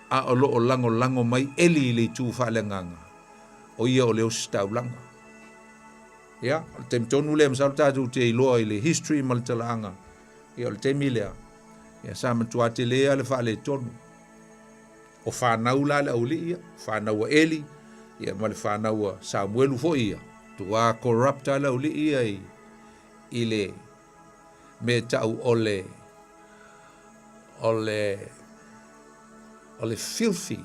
a o lo o lagolago mai Eli i le itu faaleagaga, o ia o le ositaulaga. Ia, o le taimi tonu lea masalo tatou te iloa i le history ma le talaaga Ia o le taimi lea, ia sa matua tele lava le faaletonu. O fanau la le aualii ia, fanau a Eli, ia ma le fanau a Samuelu foi ia. Tua corrupt lava le aualii ia i, i le mea tau o le o le o le filthy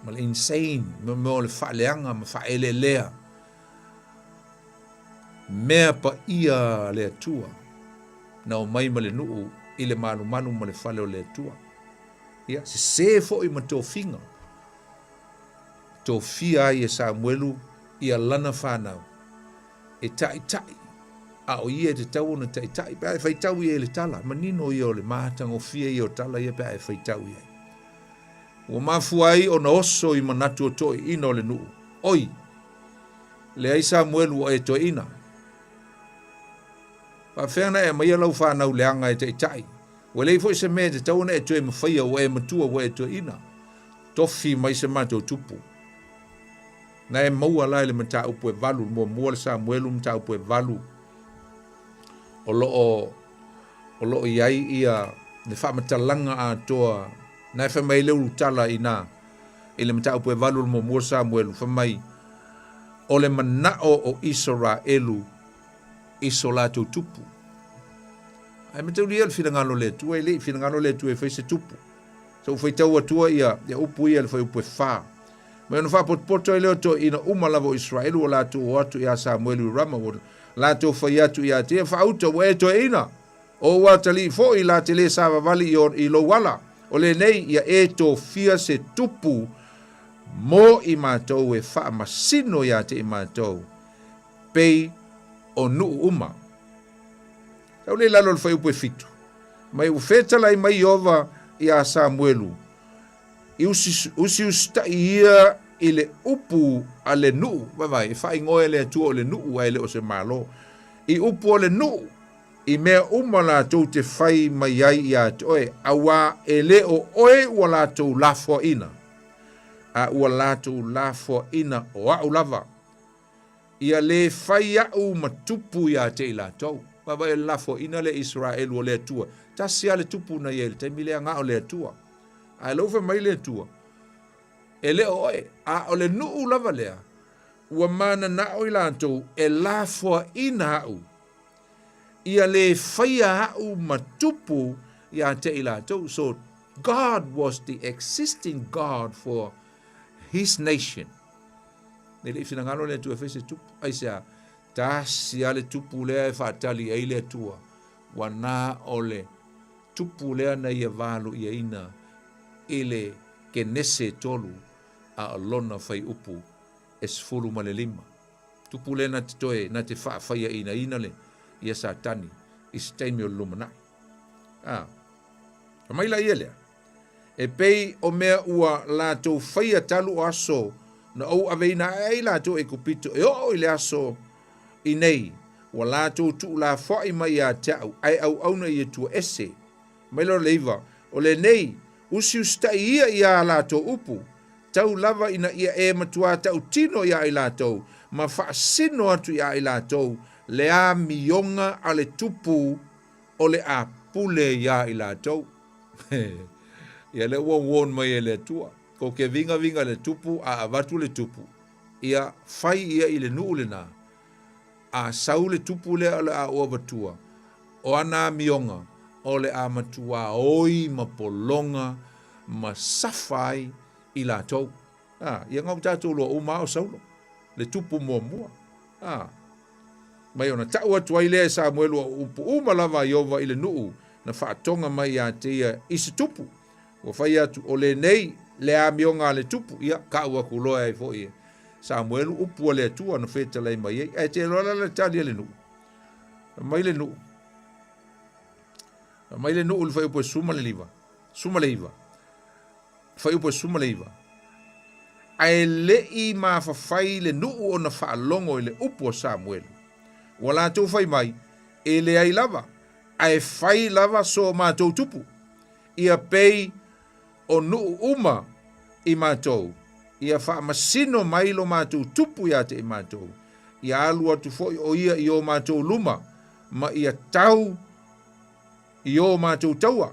ma le insane, mea o le faaleaga ma faaeleelea Mea paia a le Atua na omai ma le nuu i le malumalu ma le fale o le Atua. Ia, sese foi ma tofiga. Tofia ai e Samuelu ia lana fanau e taʻitaʻi, a o ia e tatau ona taʻitaʻi pe a e faitau i ai i le tala. Manino ia o le matagofie ia o tala ia pe a e faitau i ai. Ua mafua ai ona oso i manatu o toeaiina o le nuu. Oi! Leai Samuelu ua e toeaina. Faafefea ona e aumaia lau fanau leaga e taitai? Ua leai foi se mea e tatau ona e toe mafaia ua e matua ua e toeaina. Tofi mai se matou tupu. Na e maua la i le mataupu e valu, le muamua le Samuelu mataupu e valu o lo o o lo o i ai ia le faamatalaga atoa na e fai mai ai le ulutala i na i le mataupu e valu o le muamua Samuelu fai mai o le manao o Isaraelu i so latou tupu. Ae mataulia le finagalo o le Atua, e le i finagalo le Atua e fai se tupu. Sa ou faitau atua ia, ia upu ia i le fuaiupu e fa. Mai ona faapotopoto ai lea o toeaiina uma lava o Iseraelu ua latou o atu ia Samuelu i Rama, ua latou fai atu ia te ia, Faauta, ua e toeaina! O ou atalii foi la te lē savavali i, i lou ala, o lenei ia e tofia se tupu mo i matou e faamasino ia te i matou, pei o nuu uma. Tau lea i lalo o le fuaiupu e fitu. Mai ua fetalai mai Ieova iā Samuelu, i usiusitai ia i le upu a le nuu, vaavaai, e faaigoa e le Atua o le nuu ae le o se Malo, i upu o le nuu, i mea uma latou te fai mai ai iā te oe, auā e le o oe ua latou lafoaina, a ua latou lafoaina o a'u lava. Ia lē fai a'u ma tupu iā te i latou. Vaavaai o le lafoaina lea i Isaraelu o le Atua. Tasi lava le tupu na i ai i le taimi lea, na o le Atua. Ae lea ua fai mai le Atua, E le o oe, a o le nuu lava lea, ua mananao i latou e lafoaina a'u. Ia lē faia a'u ma tupu iā te i latou. So, God was the existing God for His nation. E le i finagalo le Atua e fai se tupu. Aisea? Tasi lava le tupu lea e faatali ai le Atua, ua na o le tupu lea na ia valoiaina i le Kenese e tolu a o lona faiupu e 15. Tupu lea na te toe na te faafaiainaina le ia Satani i se taimi o le lumanai. A. Fai mai la ia lea, E pei o mea ua latou faia talu o aso na ou aveina ae ai latou Aikupito e oo i le aso i nei, ua latou tuulafoai mai ia te au, ae auauna i Atua ese. Mai loa le iva, o lenei, usiusitai ia i a latou upu, tau lava ina ia e matuā tautino iā i latou, ma faasino atu iā i latou le amioga a le tupu o le a pule iā i latou. Ia lea ua warn mai e le Atua, kou ke vigaviga le tupu a avatu le tupu, ia fai ia i le nuu lena, a sau le tupu lea o le a ou avatua, o ana amioga o le a matuā oi ma pologa ma safa ai i latou. A, ia nga ua tatou loa uma a o Saulo, le tupu muamua. A, mai ona ta'u atu ai lea e Samuelu o upu uma lava a Ieova i le nuu na faatoga mai iā te ia i se tupu. Ua fai atu, O lenei le amioga a le tupu. Ia, ta'u aku loa ai foi e Samuelu upu a le Atua na fetalai mai ai. Ae te iloa la le tali a le nuu. Fai mai le nuu, fai mai le nuu i le fuaiupu e 15, 19. Fuaiupu e 19. Ae le i mafafai le nuu ona faalogo i le upu a Samuelu. Ua latou fai mai, E leai lava, ae fai lava so matou tupu, ia pei o nuu uma i matou, ia faamasino mai lo matou tupu ia te i matou, ia alu atu foi o ia i o matou luma, ma ia tau i o matou taua.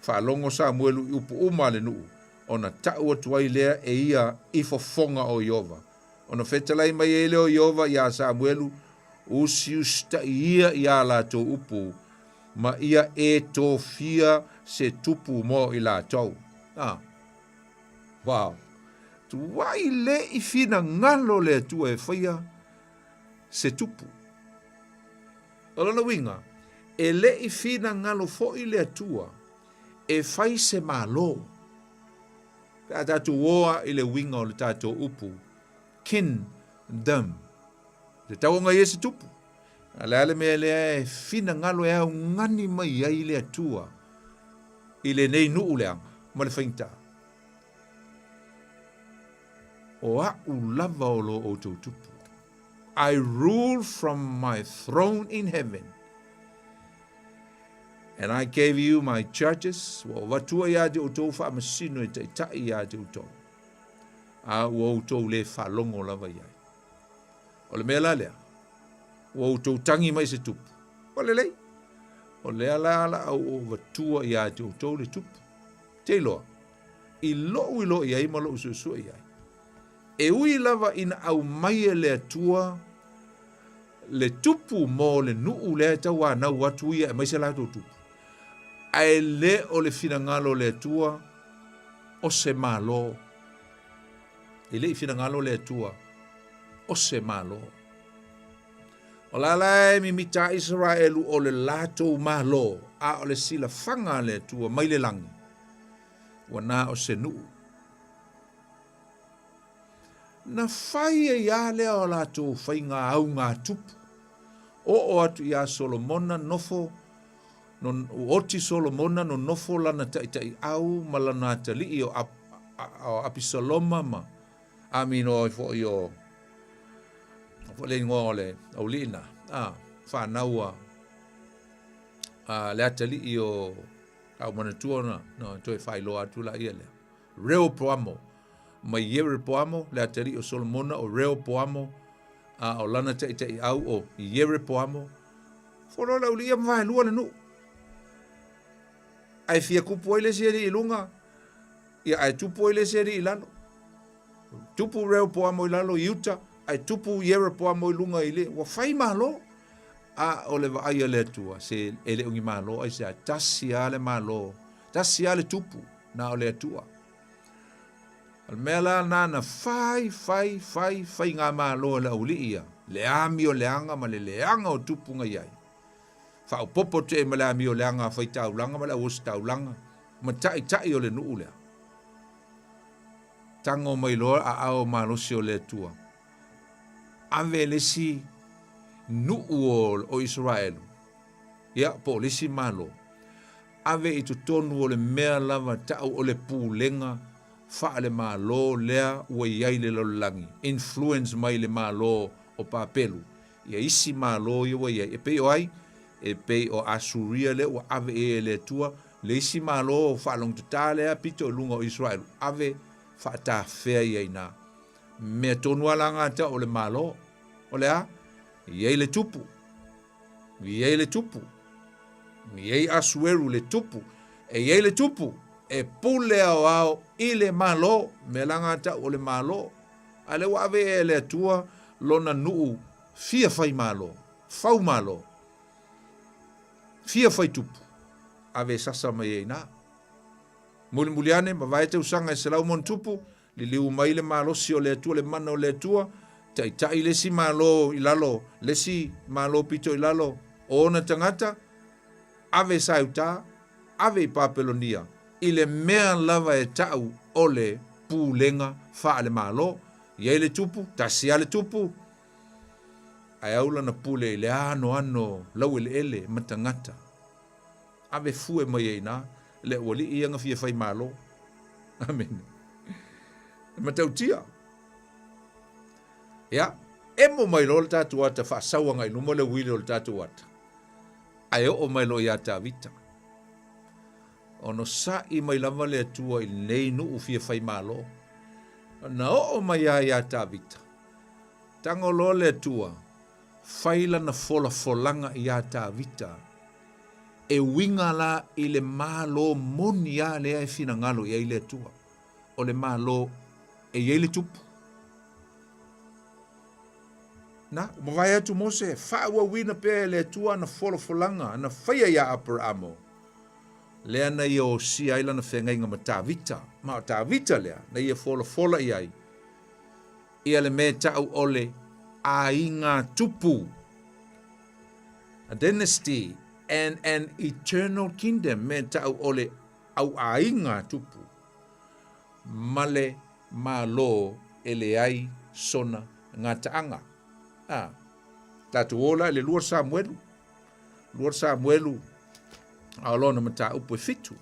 Faalogo Samuelu i upu uma a le nuu, ona ta'u atu ai lea e ia i fofoga o Ieova. Ona fetalai mai ai lea o Ieova iā Samuelu, Usiusita'i ia i ā latou upu, ma ia e tofia se tupu mo i latou. A. Wow! Tuai le i finagalo le Atua e faia se tupu. O lona uiga, e le i finagalo foi le Atua e fai se Malo. Pe a tatou oa i le uiga o le tatou upu kingdom, e tatau ona i ai se tupu. A le a le mea lea e finagalo e augani mai ai le Atua i lenei nuu leaga ma le faigata? O a'u lava o lo outou tupu. I rule from my throne in heaven. And I gave you my judges, ua ou avatua iā te outou faamasino e taitai iā te outou, a ua outou lē faalogo lava i ai. O le mea la lea, ua outou tagi mai se tupu, ua lelei, o lea la la au ou avatua iā te outou le tupu. Te iloa, i lo'u iloa i ai ma lo'u suesue i ai, E ui lava ina aumai e le Atua le tupu mo le nuu lea e tauanau atu ia e aumai se latou tupu. Ae le o le finagalo o le Atua o se Malo. E le i finagalo le Atua o se Malo. O la la e mimita Isaraelu o le latou Malo, a o le silafaga a le Atua mai le lagi, ua na o se nuu. Na fai ai lava lea o latou faiga augatupu. Oo atu iā Solomona nofo, no, oti Solomona nonofo lana taitaiau ma lana atalii o, Ap, o Apisaloma ma Amino ai foi o foi le igoa o le aualii na, a, fanau a, a le atalii o a ou manatua na, na toe faailoa atu laia lea. Reopoamo, mai Ierepoamo, le atalii o Solomona o Reopoamo, a o lana taitaiau o Ierepoamo. Folo le aualii ia ma vaelua le nuu. Ae fia tupu ai le isi alii i luga, ia ae tupu ai le isi alii i lalo. Tupu Reopoamo i lalo i uta, ae tupu Ierepoamo i luga i le, ua fai malo. A o le vaai a le Atua, se e le o ni malo aisea, tasi lava le malo, tasi lava le tupu, na o le Atua. O le mea la lena na fai, fai, fai faigamalo e le aualii ia, le amioleaga ma le leaga o tupu na i ai. Faaopoopo atu i ai ma le amioleaga a faitaulaga ma le auositaulaga ma taitai o le nuu lea. Tago mai loa aao malosi o le Atua, ave le isi nuu o, o Isaraelu, ia, po o le isi malo, ave i totonu o le mea lava tau o le pulega faale-Malo lea ua i ai i le lalolagi, influence mai le Malo o Papelu ia isi Malo ia ua i ai. E pei o ai? E pei o Asuria lea ua ave i ai e le Atua le isi Malo faalogotata lea pito i luga o Isaraelu, ave faatafea ia i ina. Mea tonu lava la na tau o le Malo. O le a? E i ai le tupu. E i ai le tupu. E i ai Asueru le tupu. E i ai le tupu e pule aoao i le Malo. Mea la na tau o le Malo. A lea ua ave e le Atua lona nuu fia fai malo, fau malo, fia fai tupu, ave e sasa mai ai ina. Mulimuli ane, mavae tausaga e 100+, Liliu mai le malosi o le Atua, le mana o le Atua, taitai le isi Malo i lalo, le isi Malo pito i lalo o ona tagata, ave Saeuta, ave i Papelonia, i le mea lava e ta'u o le pulega faale-Malo. I ai le tupu, tasi lava le tupu, ae au lana pule i le anoano laueleele ma tagata. Ave fue mai ai ina le aualii ia na fia fai malo. Amene. E matautia. Ia, emo mai loa le tatou ata faasau agai i luma le uili o le tatou ata, ae oo mai loa ia Tavita. Onosa'i mai lava le Atua i lenei nuu fia fai malo. Na oo mai lava ia Tavita, tago loa le Atua, fai lana folafolaga iā Tavita, e uiga la i le Malo moni lava lea e finagalo i ai le Atua, o le Malo e i ai le tupu. Na, ua mavae atu Mose, faaauauina pea e le Atua ana folafolaga na faia iā Aperaamo, lea na ia osia ai lana feagaiga ma Tavita, ma o Tavita lea na ia folafola i ai ia le mea e ta'u o le aiga tupu, a dynasty and an eternal kingdom, mea e ta'u o le auaiga tupu ma le Malo e leai sona gataaga. A, tatou o la i le 2 Samuelu, 2 Samuelu a o lona mataupu e 7.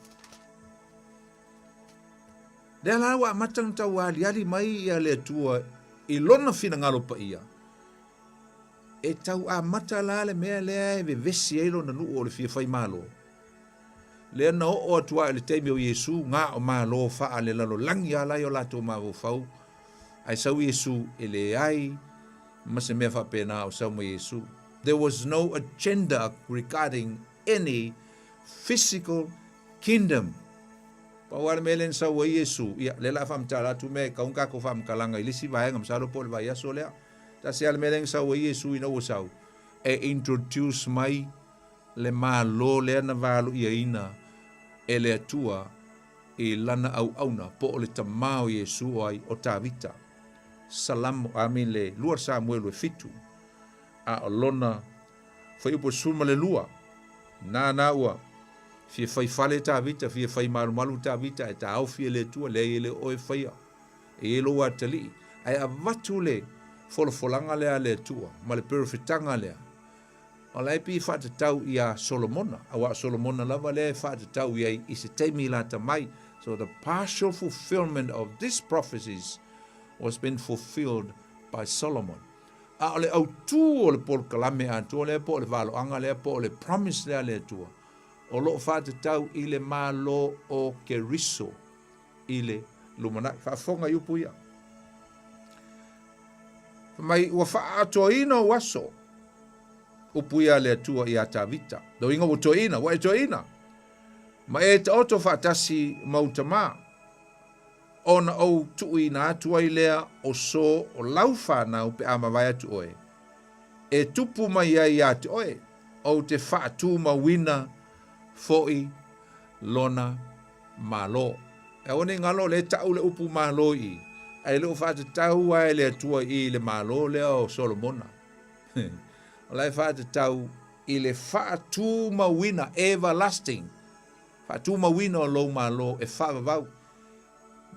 Lea la ua amata ona tau aliali mai ia le Atua i lona finagalo paia, e tau amata la le mea lea e vevesi ai lona nuu o le fia fai malo. Lea na oo atu lava i le taimi o Iesu, na o malo faalelalolagi lava la i o latou mafaufau, ae sau Iesu e leai ma se mea faapena o sau mai Iesu. There was no agenda regarding any physical kingdom. Pau lava le mea lea na sau ai Iesu, ia, lea o le a faamatala atu mea e tatau ona tatou faamatalaga i le isi vaega, masalo po o le vaiaso lea. Tasi lava le mea lea na sau ai Iesu ina ua sau, e introduce mai le Malo lea na valoiaina e le Atua i Lana auauna, po o le Tama o Iesu o ai? O Tavita. Salamo, I mean le 2 Samuelu e 7, a o lona fuaiupu e 12, nānā ua fia fai fale Tavita, fia fai malumalu Tavita, ae taofi e le Atua, leai e le o oe e faia, e i ai lou atalii. Ae avatu le folafolaga lea a le Atua ma le perofetaga lea, O la e pei e faatatau iā Solomona, aua o Solomona lava lea e faatatau i ai i se taimi lata mai. So the partial fulfillment of this prophecies was been fulfilled by Solomon. A o le autū o le polokalame atoa lea po o le valoaga lea po o le promise lea a le Atua, o lo o faatatau i le Malo o Keriso i le lumanai. Faafofoga i upu ia. Fai mai, ua faaatoaina ou aso, upu ia a le Atua iā Tavita. Lona uiga ua toeaina, ua e toeaina, ma e taoto faatasi ma ou tamā, ona ou tuuina atu ai lea o so o lau fanau pe a mavae atu oe, e tupu mai ai iā te oe, ou te faatumauina foʻi lona Malo. E aua ne i galo, o lea e tau le upu Malo i i, ae le o faatatau lava e le Atua i i le Malo lea o Solomona. O la e faatatau i le faatumauina, everlasting, faatumauina o lou Malo e faavavau.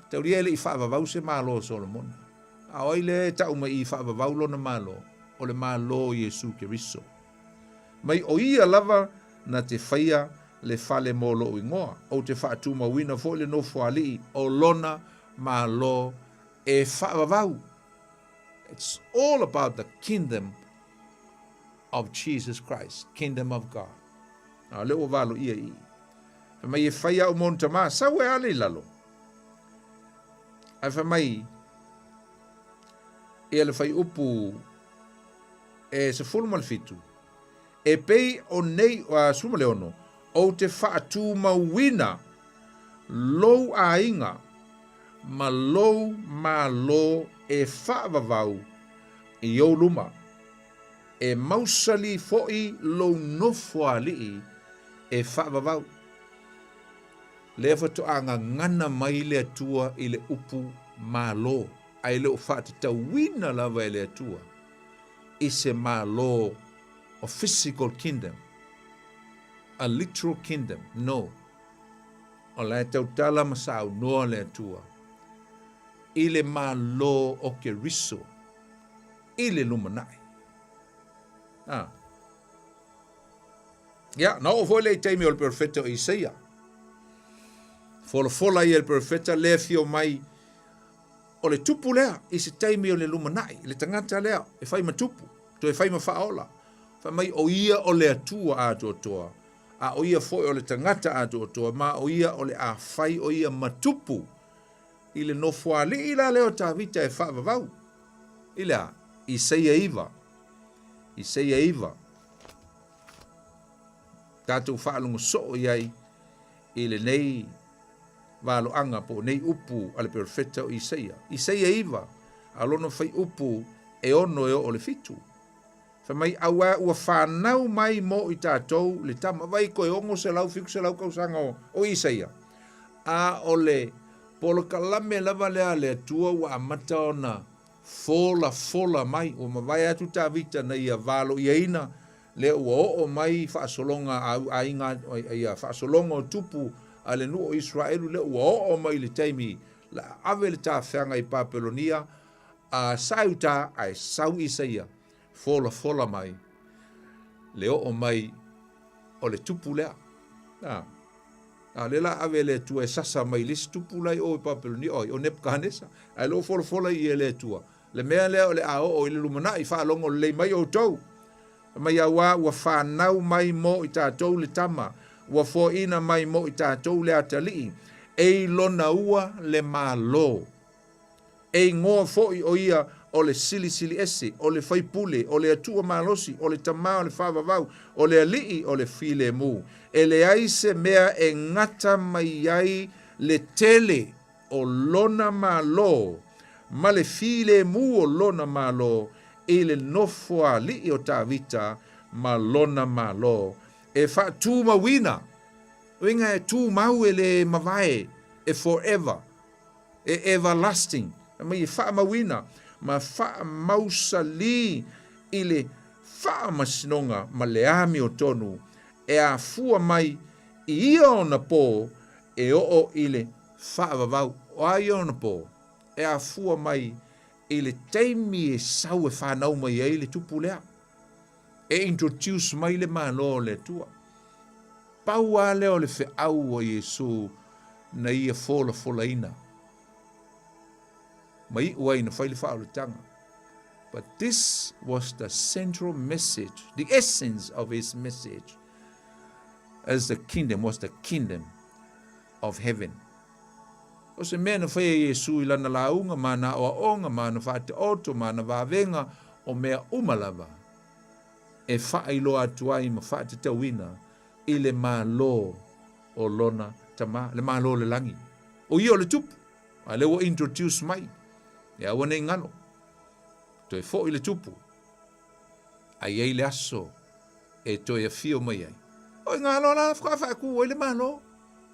Taulia e le i faavavau se Malo o Solomona. A o ai lea e tau mai i i faavavau lona Malo? O le Malo o Iesu Keriso. Mai o ia lava na te faia le fale mo lou igoa, ou te faatumauina foi le nofoalii o lona Malo e faavavau. It's all about the kingdom of Jesus Christ, kingdom of God. A o lea ua valoia i i. Fai mai e fai au mo ona tama, sau e ale i lalo. Ae fai mai, ia le fuaiupu e 17, E pei o nei, 16, ou te faatumauina lou aiga ma lou malo e faavavau i ou luma, e mausali foi lou nofoalii e faavavau. Lea faatoa gagana mai le Atua i le upu malo, ae le o faatatauina lava e le Atua i se malo o physical kingdom, a literal kingdom, no. O la e tautala ma saunoa le Atua i le malo o Keriso i le lumanai. Ah. Ia, na oo foi lea i taimi o le perofeta o Isaia. Folafola ia le perofeta lea fia mai O le tupu lea i se taimi o le lumanai, le tagata lea e fai ma tupu, toe fai ma faaola, fai mai o ia o le Atua atoatoa, a o ia foi o le tagata atoatoa, ma o ia o le a fai o ia ma tupu i le nofoalii la lea o Tavita e faavavau. I le a? Isaia 9. Isaia 9. Tatou faalogo soo i ai i lenei valoaga po o nei upu a le perofeta o Isaia. Isaia 9, a o lona fuaiupu e 6 e oo i le 7. Fai mai, Auā ua fanau mai mo i tatou le tama. Vai koe 600, 700 tausaga o Isaia. A o le polokalame lava lea a le Atua ua amata ona folafola mai. Ua mavae atu Tavita na ia valoiaina Lea ua oo mai faasologa a au aiga, ia faasologa o tupu a le nuu o Iseraelu, lea ua oo mai i le taimi la a ave le tafeaga i Papelonia, a sae uta ae sau Isaia, folafola mai le oo mai o le tupu lea. A, a lea la a ave e le Atua e sasa mai le isi tupu la i o i Papelonia, oi, o Nepukahanesa, ae lea ua folafola i e le Atua. Le mea lea o le a oo i le lumanai, faalogo lelei mai outou. Fai mai, Auā ua fanau mai mo i tatou le tama, ua foaina mai mo i tatou le atalii, e i lona ua le Malo. E igoa foi o ia o le Silisiliese, o le Faipule, o le Atua Malosi, o le Tama o le Faavavau, o le Alii o le Filemu. E leai se mea e gata mai ai le tele o lona Malo ma le filemu o lona Malo i le nofoalii o Tavita ma lona Malo e faatumauina. Uiga e tumau e le mavae, e forever, e everlasting, mai e faamauina ma faamausalī i le faamasinoga ma le amiotonu e afua mai i ia ona pō e oo i le faavavau. O a ia ona pō? E afua mai i le taimi e sau e fanau mai ai le tupu lea, e introduce mai le Malo o le Atua. Pau lava lea o le feau a Iesu na ia folafolaina ma iu ai na fai le faaolataga. But this was the central message, the essence of his message as the kingdom was the kingdom of heaven. O se mea na faia e Iesu i lana lauga ma ana aoaoga ma ana faataoto ma ana vavega, o mea uma lava e faailoa atu ai ma faatatauina i le Malo o lona Tama, le Malo o le lagi. O ia o le tupu, a lea ua introduce mai, e aua ne i galo. Toe foi le tupu, a i ai le aso e toe afio mai ai. O i ngā loa la faatoa faatu ai le Malo.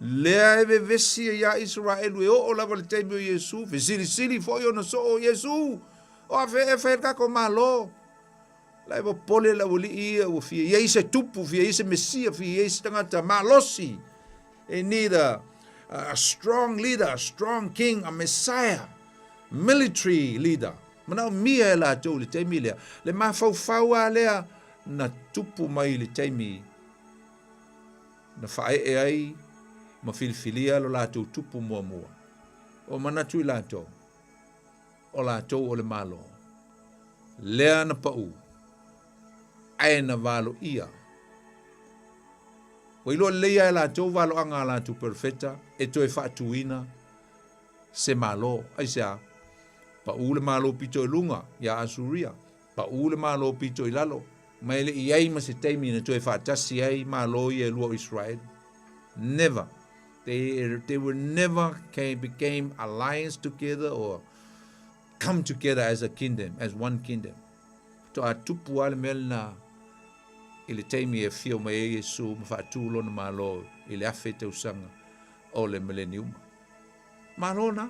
Lea e vevesi ai ia Isaraelu e oo lava le taimi o Iesu, fesilisili foi ona soo o Iesu, o a fea e fai ai le tatou Malo. La e popole le aualii ia ua fia i ai se tupu, fia i ai se Mesia, fia i ai se tagata malosi. They need a strong leader, a strong king, a messiah, military leader. Manaomia e latou i le taimi lea. Le mafaufau lava lea na tupu mai i le taimi na faaee ai ma filifilia lo latou tupu muamua. Ua manatu i latou, o latou o le Malo. Lea na pau, ae na valoia. Ua iloa lelei lava e latou valoaga a latou perofeta e toe faatuina se Malo. Aisea? Pau le Malo pito i luga ia Asuria, pau le Malo pito i lalo, ma e le i ai ma se taimi na toe faatasi ai Malo ia e lua o Israeli. Never. They were never came, became alliance together or come together as a kingdom, as one kingdom. Faatoa tupu lava le mea lena i le taimi e afio mai ai Iesu ma faatu lona Malo i le 1000 tausaga o le mileniuma. Malo na.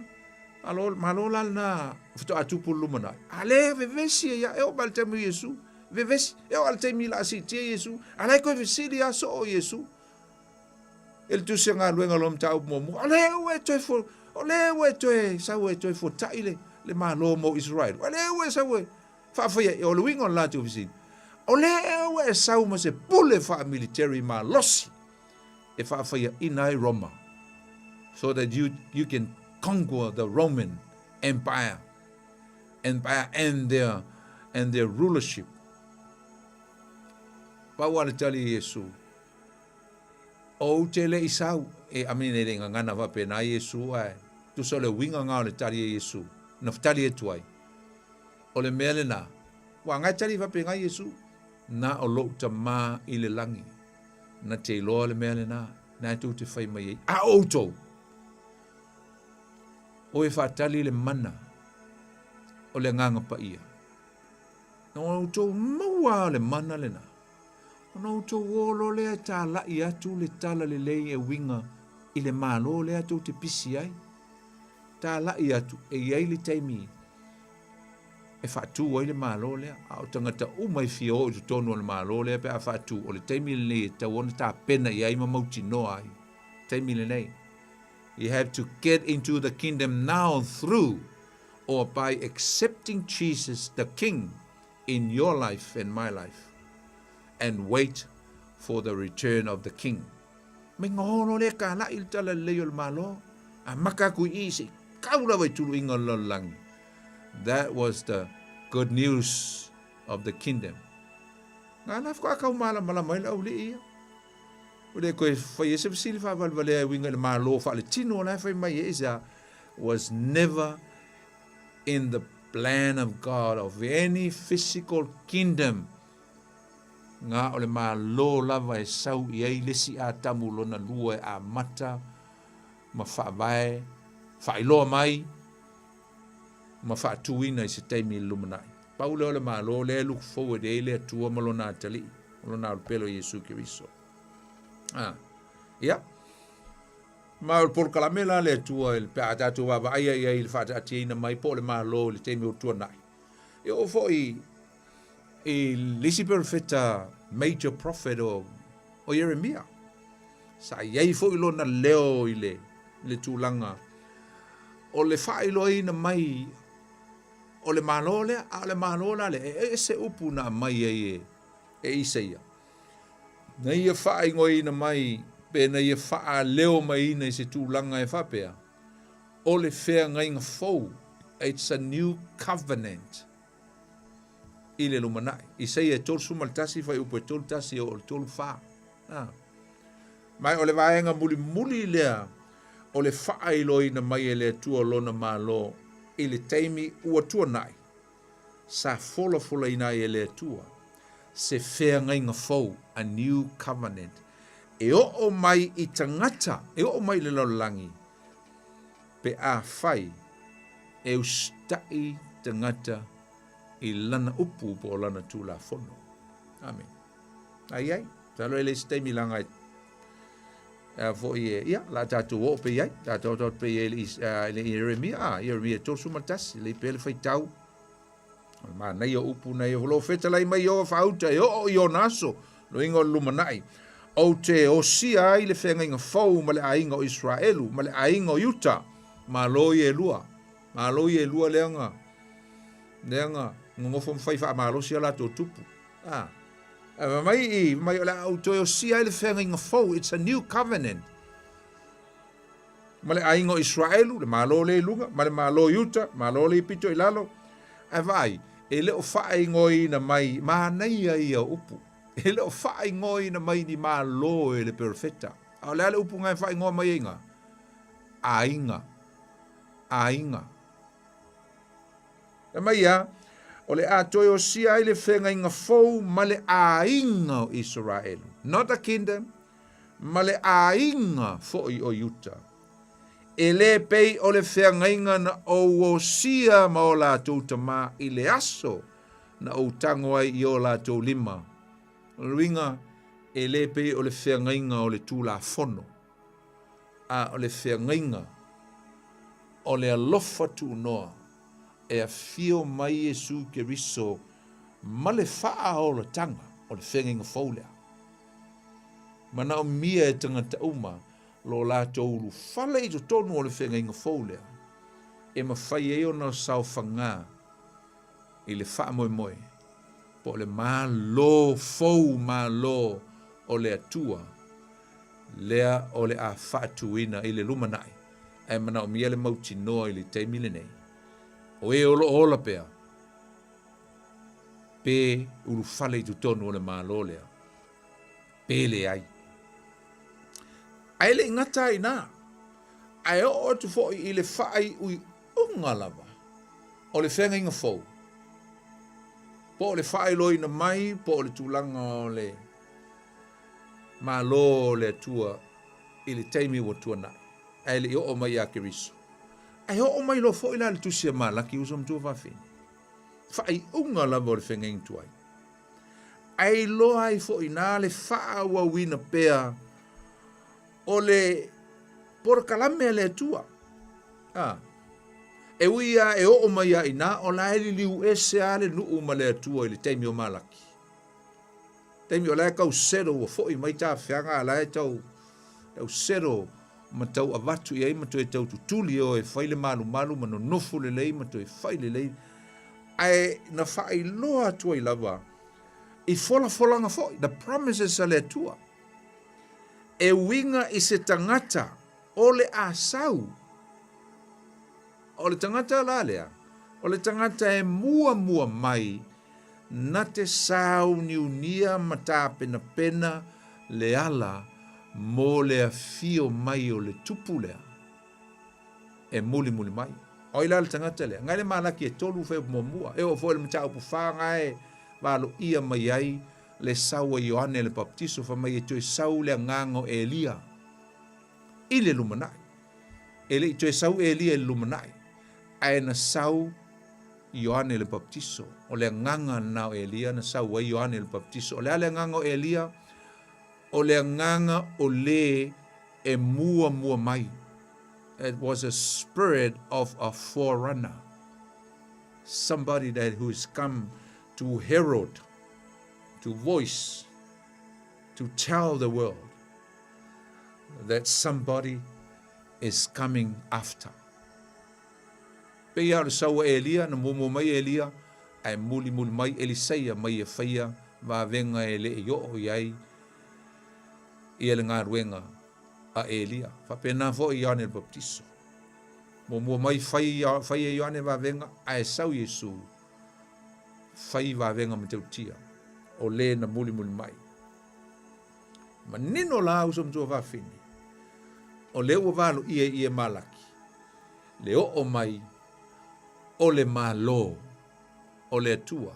Malo, malo la lena faatoa tupu le lumanai. A lea vevesi ai e oo mai le taimi o Iesu. Vevesi, e oo le taimi la siitia Iesu. A la e koe fesili a soo Iesu. E le tusi a galuega lo mataupu muamua. O lea ua e toe fo, o lea ua e toe sau e toe fotai le, le Malo mo Israel. O lea ua e sau e faafaia, o le uiga o le latou fesili. O lea ua e sau ma se pule faamilitary malosi e faafaiaina ai Roma so that you can conquer the Roman Empire empire and their rulership. Pau lava le tali a Iesu, Ou te le i sau, e, I mean, e le i gagana faapena Iesu, ae tusa o le uiga nga o le tali a Iesu, na tali atu ai. O le mea lena, ua agai tali faapena Iesu, na o lou Tama i le lagi, na te iloa le mea lena, na e tou te fai mai ai, a o outou, o e faatali le mana o le Agaga Paia. Na o outou maua le mana lena, ona outou o loa lea e talai atu le tala lelei e uiga i le Malo lea tou te pisi ai. Talai atu e i ai le taimi e faatu ai le Malo lea, a o tagata uma e fia o i totonu o le Malo lea pe a faatu, o le taimi lenei e tatau ona tapena i ai ma mautinoa ai. Taimi lenei. You have to get into the kingdom now through or by accepting Jesus the King in your life and my life and wait for the return of the King. Mai ngolo lea kalai le tala lelei o le Malo, a maka aku i i se i kau lava i tuluiga o le lalolagi. That was the good news of the kingdom. Nga la faatoa kau malamalama ai le aulii ia. Ua le koe fai ai se fesili faavalevalea e uiga i le Malo faaletino o la e fai mai ai aisea was never in the plan of God of any physical kingdom nga o le Malo lava e sau i ai le isi Atamu lona lua e amata ma faavae, faailoa mai ma faatuina i se taimi i le lumanai. Pau lea o le Malo lea e look forward i ai le Atua ma lona atalii, ma lona alopele o Iesu Keriso. Ah, ia. Ma o le polokalame la a le Atua pe a tatou vaavaai i ai i le faataatiaina mai po o le Malo i le taimi ua tuanai, e oo foi i le isi perofeta, major prophet o Ieremia, sa i ai foi lona leo i le tulaga o le faailoaina mai o le Malo lea, a o le Malo la lea, e ese upu na aumai ai e Isaia. Na ia faaigoaina mai pe na ia faaleo maiina i se tulaga e faapea, o le feagaiga fou, it's a new covenant, i le lumanai. Isaia 31 fuaiupu e 31 e oo i le 34. A. Ma o le vaega mulimuli lea o le faailoaina mai e le Atua o Lona Malo i le taimi ua tuanai, sa folafolaina ai e le Atua se feagaiga fou, a new covenant, e oo mai i tagata, e oo mai i le lalolagi, pe afai e usitai tagata i Lana upu po o Lana Tulafono. Amene. Ai ai, masalo e leai se taimi leaga e a foi e, ia, la tatou oo pe i ai, tatou oo pe i ai i le Ieremia, a, Ieremia 31, lei pea le faitau, o le manaia o upu nei, o lo o fetalai mai Ioova faauta e oo i ona aso, loiga o le lumanai, ou te osia ai le feagaiga fou ma le aiga o Iseraelu ma le aiga o Iuta, malo ia e lua, malo ia e lua lea na, lea na nonofo ma fai faamalosi a latou tupu. A, ae fai mai i, fai mai o le a ou toe osia ai le feagaiga fou, it's a new covenant. Ma le aiga o Israelu, le malo lea i luga, ma le malo i uta, malo lea i pito i lalo. Ae vaai, e le o faaigoaina mai, manaia ia o upu. E le o faaigoaina mai ni malo e le perofeta. A o le a le upu na e faaigoa mai ai iina? Aiga. Aiga. Fai mai ia, O le a toe osia ai le feagaiga fou ma le aiga o Isaraelu, not a kingdom, ma le aiga foi o Iuta. E le pei o le feagaiga na ou osia ma o latou tama i le aso na ou tago ai i o latou lima. O le uiga, e le pei o le feagaiga o le Tulafono. a o le feagaiga o le alofa tuunoa e afio mai Iesu Keriso ma le faaolataga o le feagaiga fou lea. Manaomia e tagata uma lo latou ulufale i totonu o le feagaiga fou lea e mafai ai ona saofaga i le faamoemoe po o le Malo fou Malo o le Atua lea o le a faatuina i le lumanai, ae manaomia le mautinoa i le taimi lenei, o e o lo o ola pea, pe ulufale i totonu o le Malo lea, pe leai. Ae le i gata ai i ina, ae oo atu foi i le faaiuiuga lava o le feagaiga fou, po o le faailoaina mai po o le tulaga o le Malo o le Atua i le taimi ua tuanai, ae le i oo mai ia Keriso. Ae oo mai loa foi la le tusi a Malaki, uso matua fafine, faaiuga lava o le feagaiga tuai. Ae iloa ai foi ina le faaauauina pea o le polokalame a le Atua. A, e ui lava e oo mai lava i ina, o la e liliu ese lava le nuu ma le Atua i le taimi o Malaki. Taimi o la e tau settle ua foi mai tafeaga a la e tau tau settle ma tau avatu i ai ma toe tau tutuli o e fai le malumalu ma nonofo lelei ma toe fai lelei ae na faailoa atu ai lava i folafolaga foi the promises a le Atua e uiga i se tagata o le a sau. O le tagata la lea, o le tagata e muamua mai na te sauniunia ma tapenapena le ala mo le afio mai o le tupu lea e mulimuli mai. O ai la le tagata lea? Ngai le Malaki e tolu fai muamua, e oo foi i le mataupu fa ngae valoia mai ai le sau a Ioane le Papatiso, fai mai e toe sau le agaga o Elia i le lumanai. E le i toe sau Elia i le lumanai, ae na sau Ioane le Papatiso. O le agaga lena o Elia na sau ai Ioane le Papatiso. O le a le agaga o Elia? O le agaga o le e muamua mai. It was a spirit of a forerunner. Somebody that who has come to herald, to voice, to tell the world that somebody is coming after. Pei lava o le sau a Elia, na muamua mai Elia, ae mulimuli mai Elisaia mai e faia vavega e le i oo i ai ia le galuega a Elia. Faapena foi Ioane le Papatiso. Muamua mai fai, fai e Ioane vavega, ae sau Iesu fai vavega matautia o le na mulimuli mai. Manino la uso matua fafine, o lea ua valoia i e Malaki, le oo mai o le Malo o le Atua.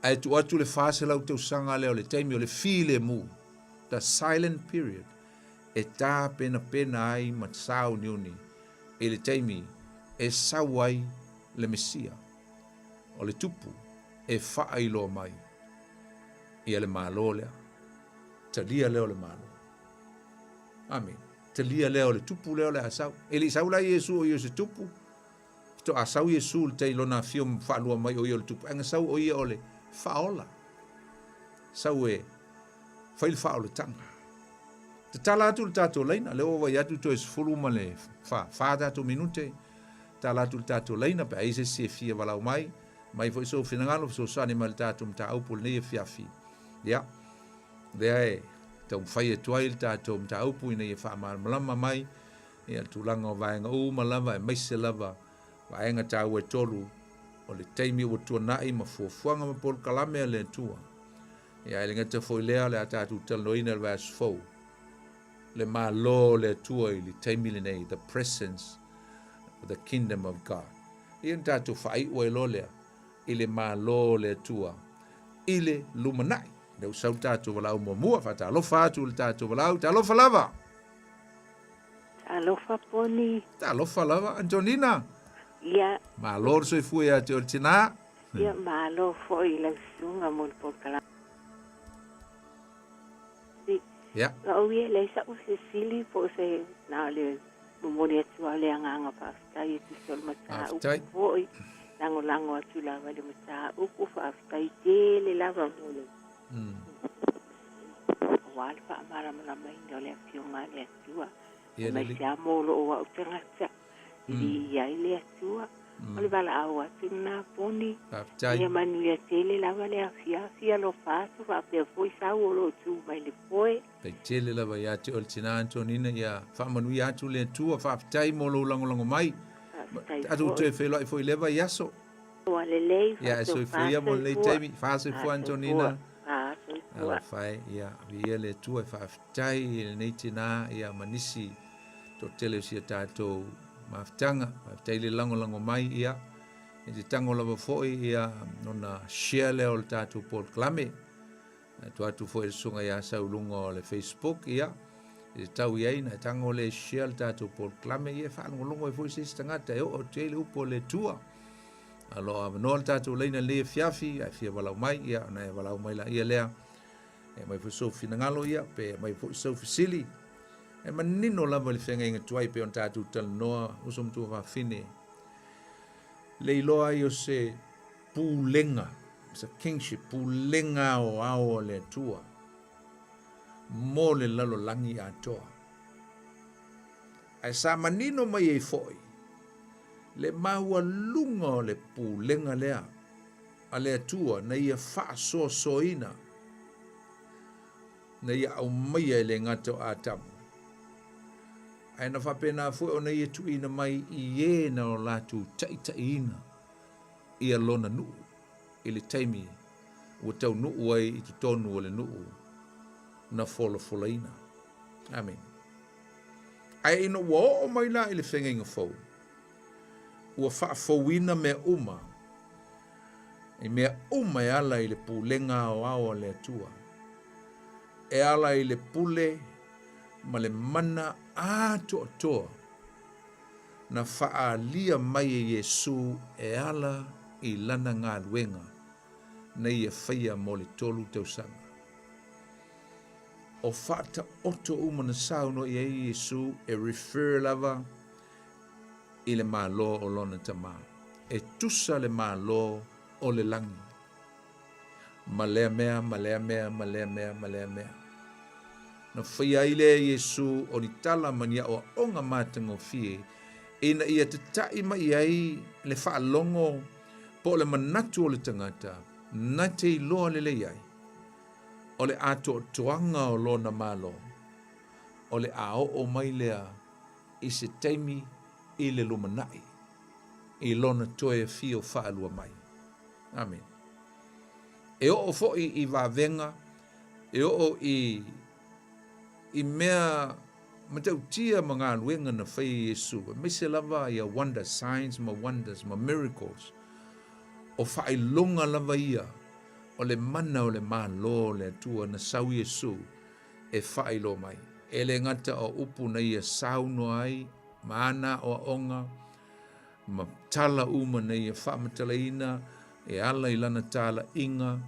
Ae tuu atu le 400 tausaga lea o le taimi o le filemu, the silent period, e tapenapena ai ma sauniuni i le taimi e sau ai le Mesia, o le Tupu e faailoa mai ia le Malo lea. Talia lea o le Malo. Amene. Talia lea o le Tupu lea o le a sau. E le i sau la Iesu o ia o se Tupu, faatoa sau Iesu i le tai lona afio faalua mai o ia o le Tupu, ae na sau o ia o le Faaola. Sau e fai le faaolataga. Tatala atu le tatou laina, lea ua vaai atu toe 14 ma le 4 tatou minute. Tatala atu le tatou laina pe a i ai se isi e fia valaau mai, mai foi sou finagalo fesoasoani mai i le tatou mataupu i lenei afiafi. Ia, lea e taumafai atu ai le tatou mataupu ina ia faamalamalama mai ia le tulaga o vaega uma lava, aemaise lava vaega taua e tolu o le taimi ua tuanai ma fuafuaga ma polokalame a le Atua. Ia, ae le gata foi lea, o le a tatou talanoaina i le vaiaso fou le Malo o le Atua i le taimi lenei, the presence of the kingdom of God. Ia na tatou faaiu ai loa lea i le Malo o le Atua i le lumanai. Lea ua sau le tatou valaau muamua, faatalofa atu i le tatou valaau, talofa lava! Talofa Poni. Talofa lava, Antonina. Ia. Malo le soifua ia te oe le tina. Ia, malo foi i lau susuga mo le polokalame. Ia. La'u ia e leai sa'u fesili po o se na o le momoli atu lava o le agaga faafetai e tusa o le mataupu foi, lagolago atu lava i le mataupu, faafetai tele lava mo le aua le faamalamalamaina o le Afioga a le Atua, aemaise lava mo lou au tagata. I viia ai le Atua. O le valaau atu lena Poni. Faafetai. Ia manuia tele lava le afiafi, alofa atu faapea foi sau o lo o tu mai le foe. Faafetai tele lava ia te oe le tina Antonina, ia faamanuia atu le Atua. Faafetai mo lou lagolago mai. Faafetai foi. Tatou toe feiloai foi i lea vaiaso. Ua lelei, Ia e soifua ia mo lenei taimi. Faasoifua Antonina. Faasoifua. Alofa e, ia viia le Atua e faafetai i lenei tina ia ma nisi toatele o si a tatou mafutaga. Faafetai le lagolago mai ia e te tago lava foi ia ona share lea o le tatou polokalame. E atu atu foi le susuga ia Sau i luga o le Facebook ia e te tau i ai na e tago le share le tatou polokalame ia e faalogologo ai foi se isi tagata e oo atu ai le upu a le Atua. A lo o avanoa le tatou laina lenei afiafi ae fia valaau mai ia ona e valaau mai laia lea. E aumai foi sou finagalo ia pe aumai foi sou fesili. E manino lava i le feagaiga tuai pei ona tatou talanoa, uso ma tuafafine, le iloa ai o se pulega, se kingship, pulega aoao a le Atua mo le lalolagi atoa. Ae sa manino mai ai foi le maualuga o le pulega lea a le Atua na ia faasoasoaina na ia aumaia e le gata o Atamu, ae na faapena foi ona ia tuuina mai i e na o latou taitaiina ia lona nuu i le taimi ua taunuu ai i totonu o le nuu na folafolaina. Amene. Ae ina ua oo mai la i le feagaiga fou, ua faafouina mea uma, i mea uma e ala i le pulega aoao a le Atua, e ala i le pule ma le mana atoatoa na faaalia mai e Iesu e ala i lana galuega na ia faia mo le tolu tausaga. O faataoto uma na saunoa i ai Iesu e refer lava i le Malo o Lona Tama. E tusa le Malo o le lagi ma lea mea, ma lea mea, ma lea mea, ma lea mea. Na faia ai lea e Iesu o ni tala ma ni aoaoga matagofie ina ia tataʻi mai ai le faalogo po o le manatu o le tagata na te iloa lelei ai o le atoatoaga o lona Malo, o le a oo mai lea i se taimi i le lumanai, i lona toe afio faalua mai. Amene. E oo foi i vavega, e oo i, i mea matautia ma galuega na fai e Iesu, aemaise lava ia wonder signs ma wonders ma miracles, o faailoga lava ia o le mana o le Malo o le Atua na sau Iesu e faailoa mai. E le gata o upu na ia saunoa ai ma ana aoaoga ma tala uma na ia faamatalaina e ala i lana talaiga,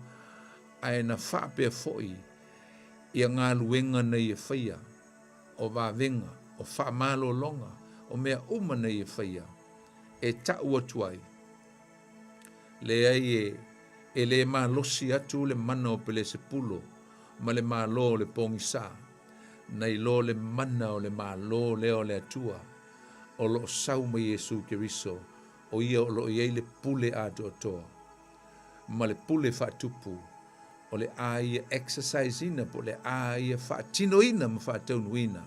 ae na faapea foi ia galuega na ia faia, o vavega, o faamalologa, o mea uma na ia faia e tau atu ai. Leai e, e le malosi atu le mana o Pelesepulo ma le malo o le pogisa, nai lo le mana o le Malo lea o le Atua o lo o sau mai Iesu Keriso, o ia o lo o i ai le pule atoatoa ma le pule faatupu o le a ia exercise ina po o le a ia faatinoina ma faataunuuina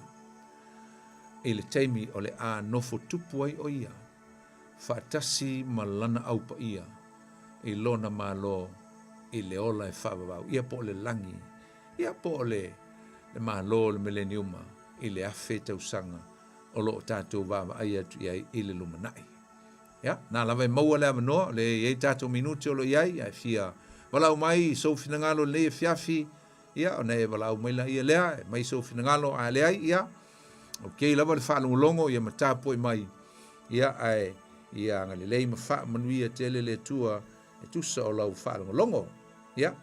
i le taimi o le a nofo tupu ai o ia faatasi ma lana au paia i lona Malo i le ola e faavavau, ia po o le lagi, ia po o le Malo o le Mileniuma i le 1000 tausaga o lo o tatou vaavaai atu i ai i le lumanai. Ia, na lava e maua le avanoa, o lea e i ai tatou minute o lo o i ai, ae fia valaau mai i sou finagalo i lenei afiafi, ia, ona e valaau mai laia lea, e aumai sou finagalo, a leai, ia, ok lava le faalogologo, ia ma tapuai mai, ia, ae ia agalelei ma faamanuia tele le Atua e tusa o lau faalogologo. Ia,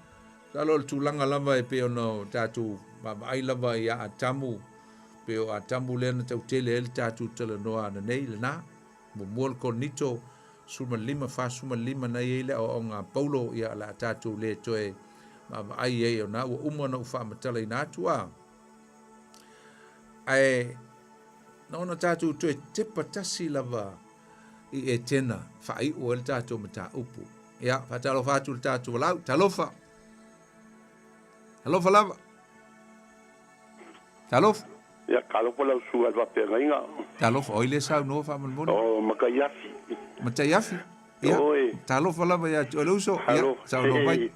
masalo o le tulaga lava e pei ona o tatou vaavaai lava ia Atamu, pei o Atamu lea na tautele ai le tatou talanoa ananei lena. Muamua le Korinito 15, 45 na i ai le aoaoga a Paulo, ia o le a tatou le toe vaavaai i ai, o na ua uma ona ou faamatalaina atu a. Ae na ona tatou toe tepa tasi lava i Etena, faaiu ai le tatou mataupu. Ia, faatalofa atu i le tatou valaau. Talofa! Talofa lava! Talofa! Ia, talofa lau susuga i le faafeagaiga. Talofa, oi lea saunoa faamolemole. O Mataiafi. Mataiafi? Ia, Oi. talofa lava ia te oe le uso. Ia, Talofa. saunoa mai.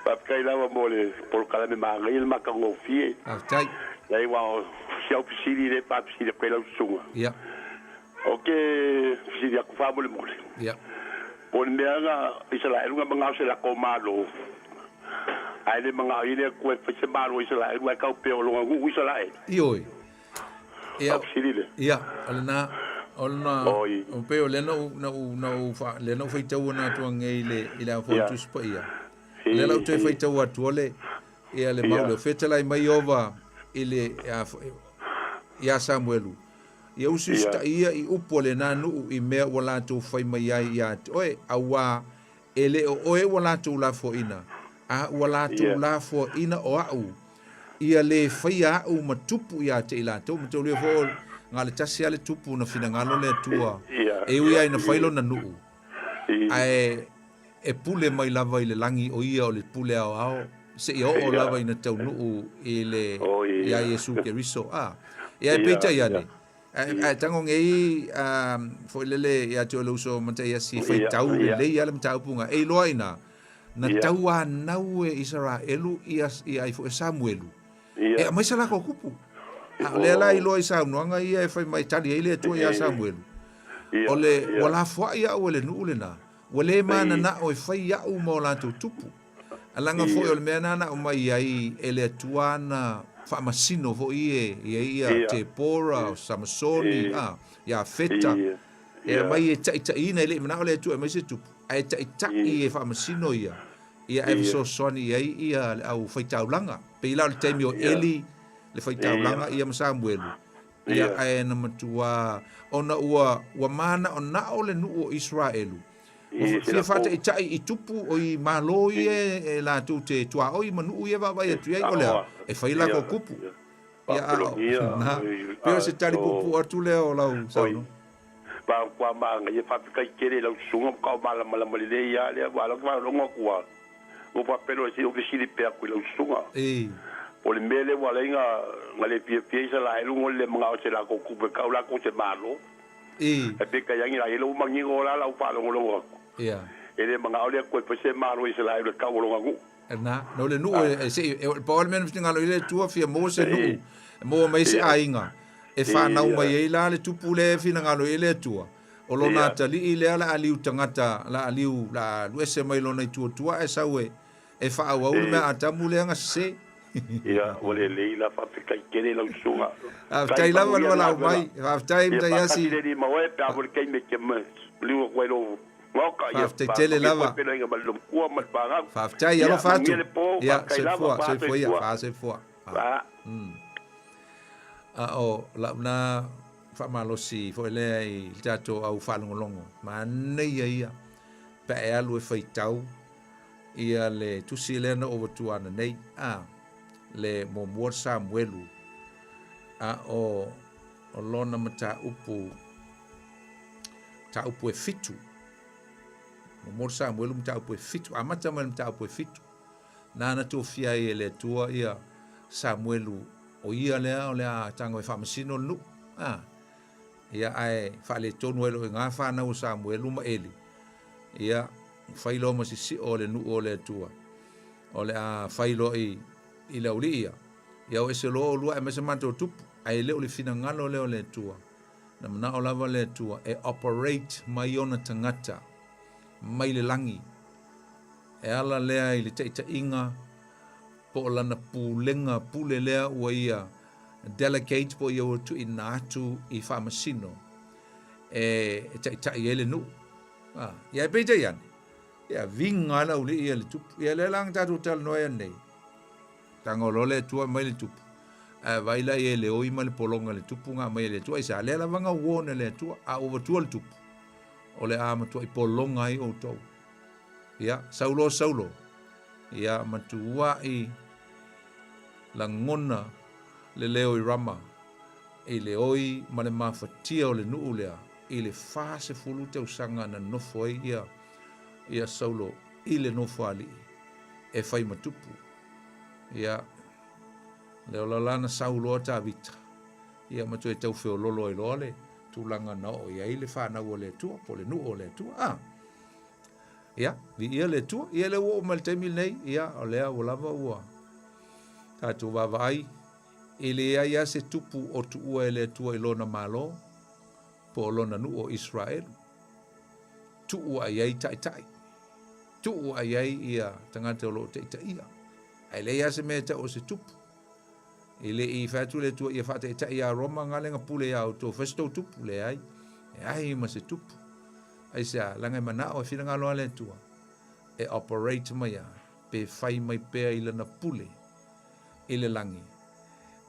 Faafetai lava mo le polokalame manaia le matagofie. Faafetai. Leai aua o si au fesili lea e faafesili atu ai lau susuga. Ia. Ou te fesili atu faamolemole. Ia. Po o le mea na Isaraelu na manao se latou malo, ae le manao ai le Atua e fai se malo o Isaraelu ae tau pea o lona nuu Isaraelu. Ioe. Ia. Au fesili lea. Ia, o lena, o lena, Oi. o pei o lea na ou, na ou, na ou fa, lea na ou faitaua na atu anei i le, i le afa o le Ia. Tusi Paia. O lea la ou toe faitau atu o le, ia le mau lea, fetalai mai Ieova i le, ia, ia Samuelu, Ia usiusitaʻi ia i upu a lenā nuʻu i mea ua latou fai mai ai iā te oe, auā, e le o oe ua latou lafoaina, a ua latou lafoaina o aʻu, ia lē faia aʻu ma tupu iā te i latou. Mataulia foi o na o le tasi lava le tupu na finagalo le Atua e ui ai na fai lona nuʻu, ae e pule mai lava i le lagi o ia o le pule aoao seia oo lava ina taunuu i le iā Iesu Keriso. A, ia e peitai ane, ae tago nei foi lele ia te oe le uso Mataiasi e faitau lelei lava le mataupu na e iloa ina na tauanau e Isaraelu ia ia ai foi e Samuelu e aumai se latou tupu. A o lea la iloa i saunoaga ia e fai mai tali ai le Atua iā Samuelu, o le ua lafoai au e le nuu lena, Ua le mananao e fai aʻu ma o latou tupu. A laga foi o le mea na na aumai ai e le Atua ana faamasino foi e i ai ia Tepora, o Samasoni, a, Iafeta, e aumai e taʻitaʻiina, e le i manao le Atua e aumai se tupu, ae taʻitaʻi e faamasino ia, ia ae fesoasoani i ai ia le au faitaulaga. Pei la o le taimi o Eli, le faitaulaga ia ma Samuelu. Ia, ae na matuā ona ua ua manaʻonaʻo le nuʻu o Iseraelu, ua fia faataʻitaʻi i tupu o i malo ia e latou te tuaoi ma nuʻu ia e vaavaai atu i ai, o le a? E fai lakou kupu. Ia, a o, na, pei o se tali puupuu atu lea o lau saunoaga. Maga faafetai tele i lau susuga ma kaomalamalama lelei lava lea aua o lea ou te faalogo atu lava ua faapea loa se i ou fesili pea atu i lau susuga po o le mea lea ua ala ai na le fiafia Isaraelu ona o le le manao i se latou tupe e tau latou se malo. Ae peitai ane la ia ua manino la lau faalogologo atu e le manao le Atua e fai se malo i Isaraelu e tau o lona nuu. Na, no le nuu e se i, e pau le mea na finagalo i le Atua fia maua se nuu, e maua mai se aiga, e fanau mai ai la le tupu lea e finagalo i ai le Atua. O lona atalii lea la a liu tagata, la a liu, la a alu ese mai lona i tua ae sau e, e faaauau le mea Atamu lea na sese. Ia, ua lelei la, faafetai tele i lau susuga. Faafetai lava le valaau mai. Faafetai Mataiasi. Ia faatasi le Alii ma oe pe a foi le taimi e te liu atu ai lou maota. Ia Faafetai tele lava. Faafetai ma le lomtua ma le fanau. Faafetai, alofa atu. Manuia le po, Ia, faafetai lava, soifua, soifua ia, faasoifua. Fa. A o lau na faamalosi foi lea i le tatou au faalogologo, manaia ia pe a e alu e faitau ia le tusi lea na ou avatua ananei, a, le muamua le Samuelu, a o, o lona mataupu, mataupu e fitu, muamua le Samuelu mataupu e fitu, amata mai le mataupu e fitu, nana tofia ai e le Atua ia Samuelu o ia lea o le a tago e faamasino le nuu, a, ia ae faaletonu ai loa i ina fanau o Samuelu ma Eli, ia fai loa ma sisio o le nuu o le Atua, o le a fai loa i, i le aualii ia, ia o ese loa oulua aemaise matou tupu, ae le o le finagalo lea o le Atua. Na manao lava le Atua e operate mai ona tagata mai le lagi, e ala lea i le taitaiga po o lana pulega pule lea ua ia delegate po o ia ua tuuina atu i faamasino e taitai ai le nuu. Ah, ia e peitai ane, ia viga lava le aualii ia i le tupu. Ia lea la na tatou talanoa ai nei, tago loa le Atua aumai le tupu, ae vaai la i ai le oi ma le pologa i le tupu na aumai e le Atua. Aisea? Lea lava na warn e le Atua, a ua avatua le tupu, o le a matuai pologa ai outou. Ia, Saulo, Saulo, ia matuai lagona le leo i Rama i le oi ma le mafatia o le nuu lea i le 40 tausaga na nofo ai ia ia Saulo i le nofoalii e fai ma tupu. Ia, le ola la na sau loa Tavita, ia ma toe tau feololo ai loa le tulaga na oo i ai le fanau a le Atua, po o le nuu o le Atua. Ah, Ia, viia le Atua. Ia lea ua oo mai le taimi lenei, ia, o lea ua lava ua tatou vaavaai, e leai lava se tupu o tuua e le Atua i lona malo, po o lona nuu o Iseraelu. Tuu lava i ai taitai, tuu lava i ai ia tagata o lo o taitaia, ae leai lava se mea e tau o se tupu. E le i fai atu le Atua ia faataitai ia Roma gale na pule iā outou, fai se tou tupu, leai, leai ma se tupu. Aisea? Leaga e manao e finagalo lava le Atua e operate mai a, pe fai mai pea i lana pule i le lagi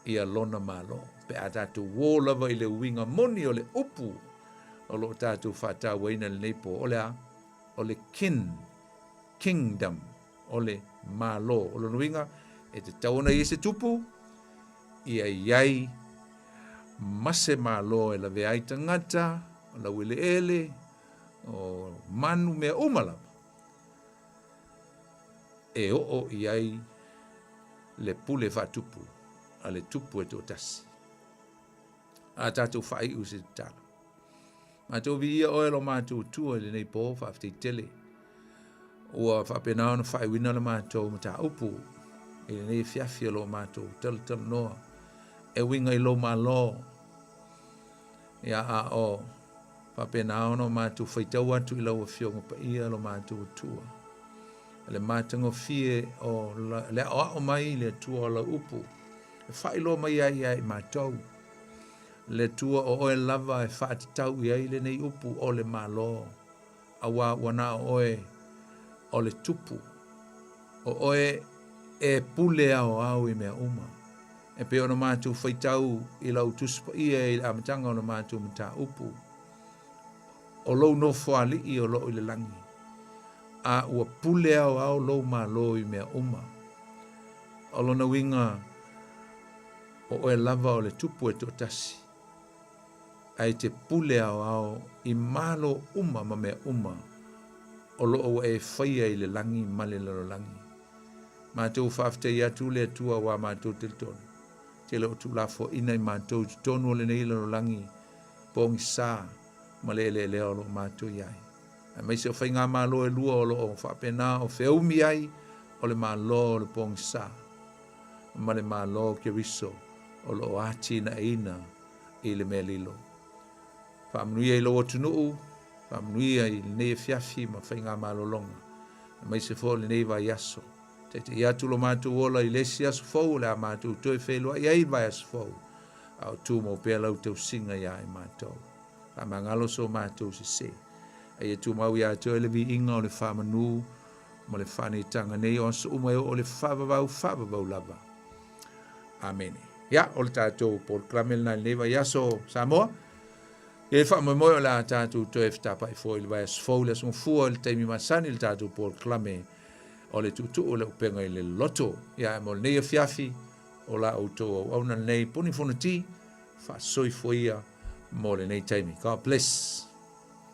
ia lona malo. Pe a tatou uō lava i le uiga moni o le upu o lo o tatou faatauaina i lenei pō, o le a? O le kin, kingdom, o le malo. O lona uiga, e tatau ona i ai se tupu, ia i ai ma se malo e lavea ai tagata, o laueleele, o manu, mea uma lava, e oo i ai le pule faatupu a le tupu e toatasi. A tatou faaiu i se tatalo. Matou viia oe lo matou Atua i lenei po, faafetai tele. Ua faapena ona faaiuina le matou mataupu i lenei afiafi o lo matou talatalanoa e uiga i lou malo. Ia a o faapena ona o matou faitau atu i lau Afioga Paia lo matou Atua. Le matagofie o le aoao mai i le Atua o lau upu e faailoa mai ai ia i matou. Le Atua o oe lava e faatatau i ai lenei upu o le Malo, auā ua na o oe o le Tupu, o oe e pule aoao i mea uma. E pei ona matou faitau i lau Tusi Paia i le amataga o le matou mataupu, o lou nofoalii o loo i le lagi, a ua pule aoao lou Malo i mea uma. O lona uiga, o oe lava o le Tupu e toatasi, a e te pule aoao i malo uma ma mea uma o loo ua e faia i le lagi ma le lalolagi. Matou faafetai atu le Atua aua matou talitonu, te le o tuulafoaina i matou i totonu o lenei lalolagi pogisa ma le eleelea o lo o matou i ai. Aemaise o faigamalo e lua o lo o faapena o feumi ai o le Malo o le pogisa ma le Malo o Keriso o lo o atinaeina i le mea lilo. Faamanuia i lou atunuu, faamanuia i lenei afiafi ma faigamalologa, aemaise foi o lenei vaiaso. Taitaia atu lo matou ola i le isi aso fou o le a matou toe feiloai ai i le vaiaso fou, a o tumau pea lau tausiga iā i matou. Faamagalo so matou sese. A ia tumau iā te oe le viiga o le faamanu ma le faaneetaga nei o aso uma e oo i le faavavau faavavau lava. Amene. Ia, o le tatou polokalame lena i lenei vaiaso Samoa. Ia e faamoemoe o le a tatou toe fetapai foi i le vaiaso fou le aso Gafua i le taimi masani i le tatou polokalame o le tuutuu o le upega i le loto. Ia, mo lenei afiafi, o la outou auauna lenei Puni Fonoti, faasoifua ia mo lenei taimi. God bless.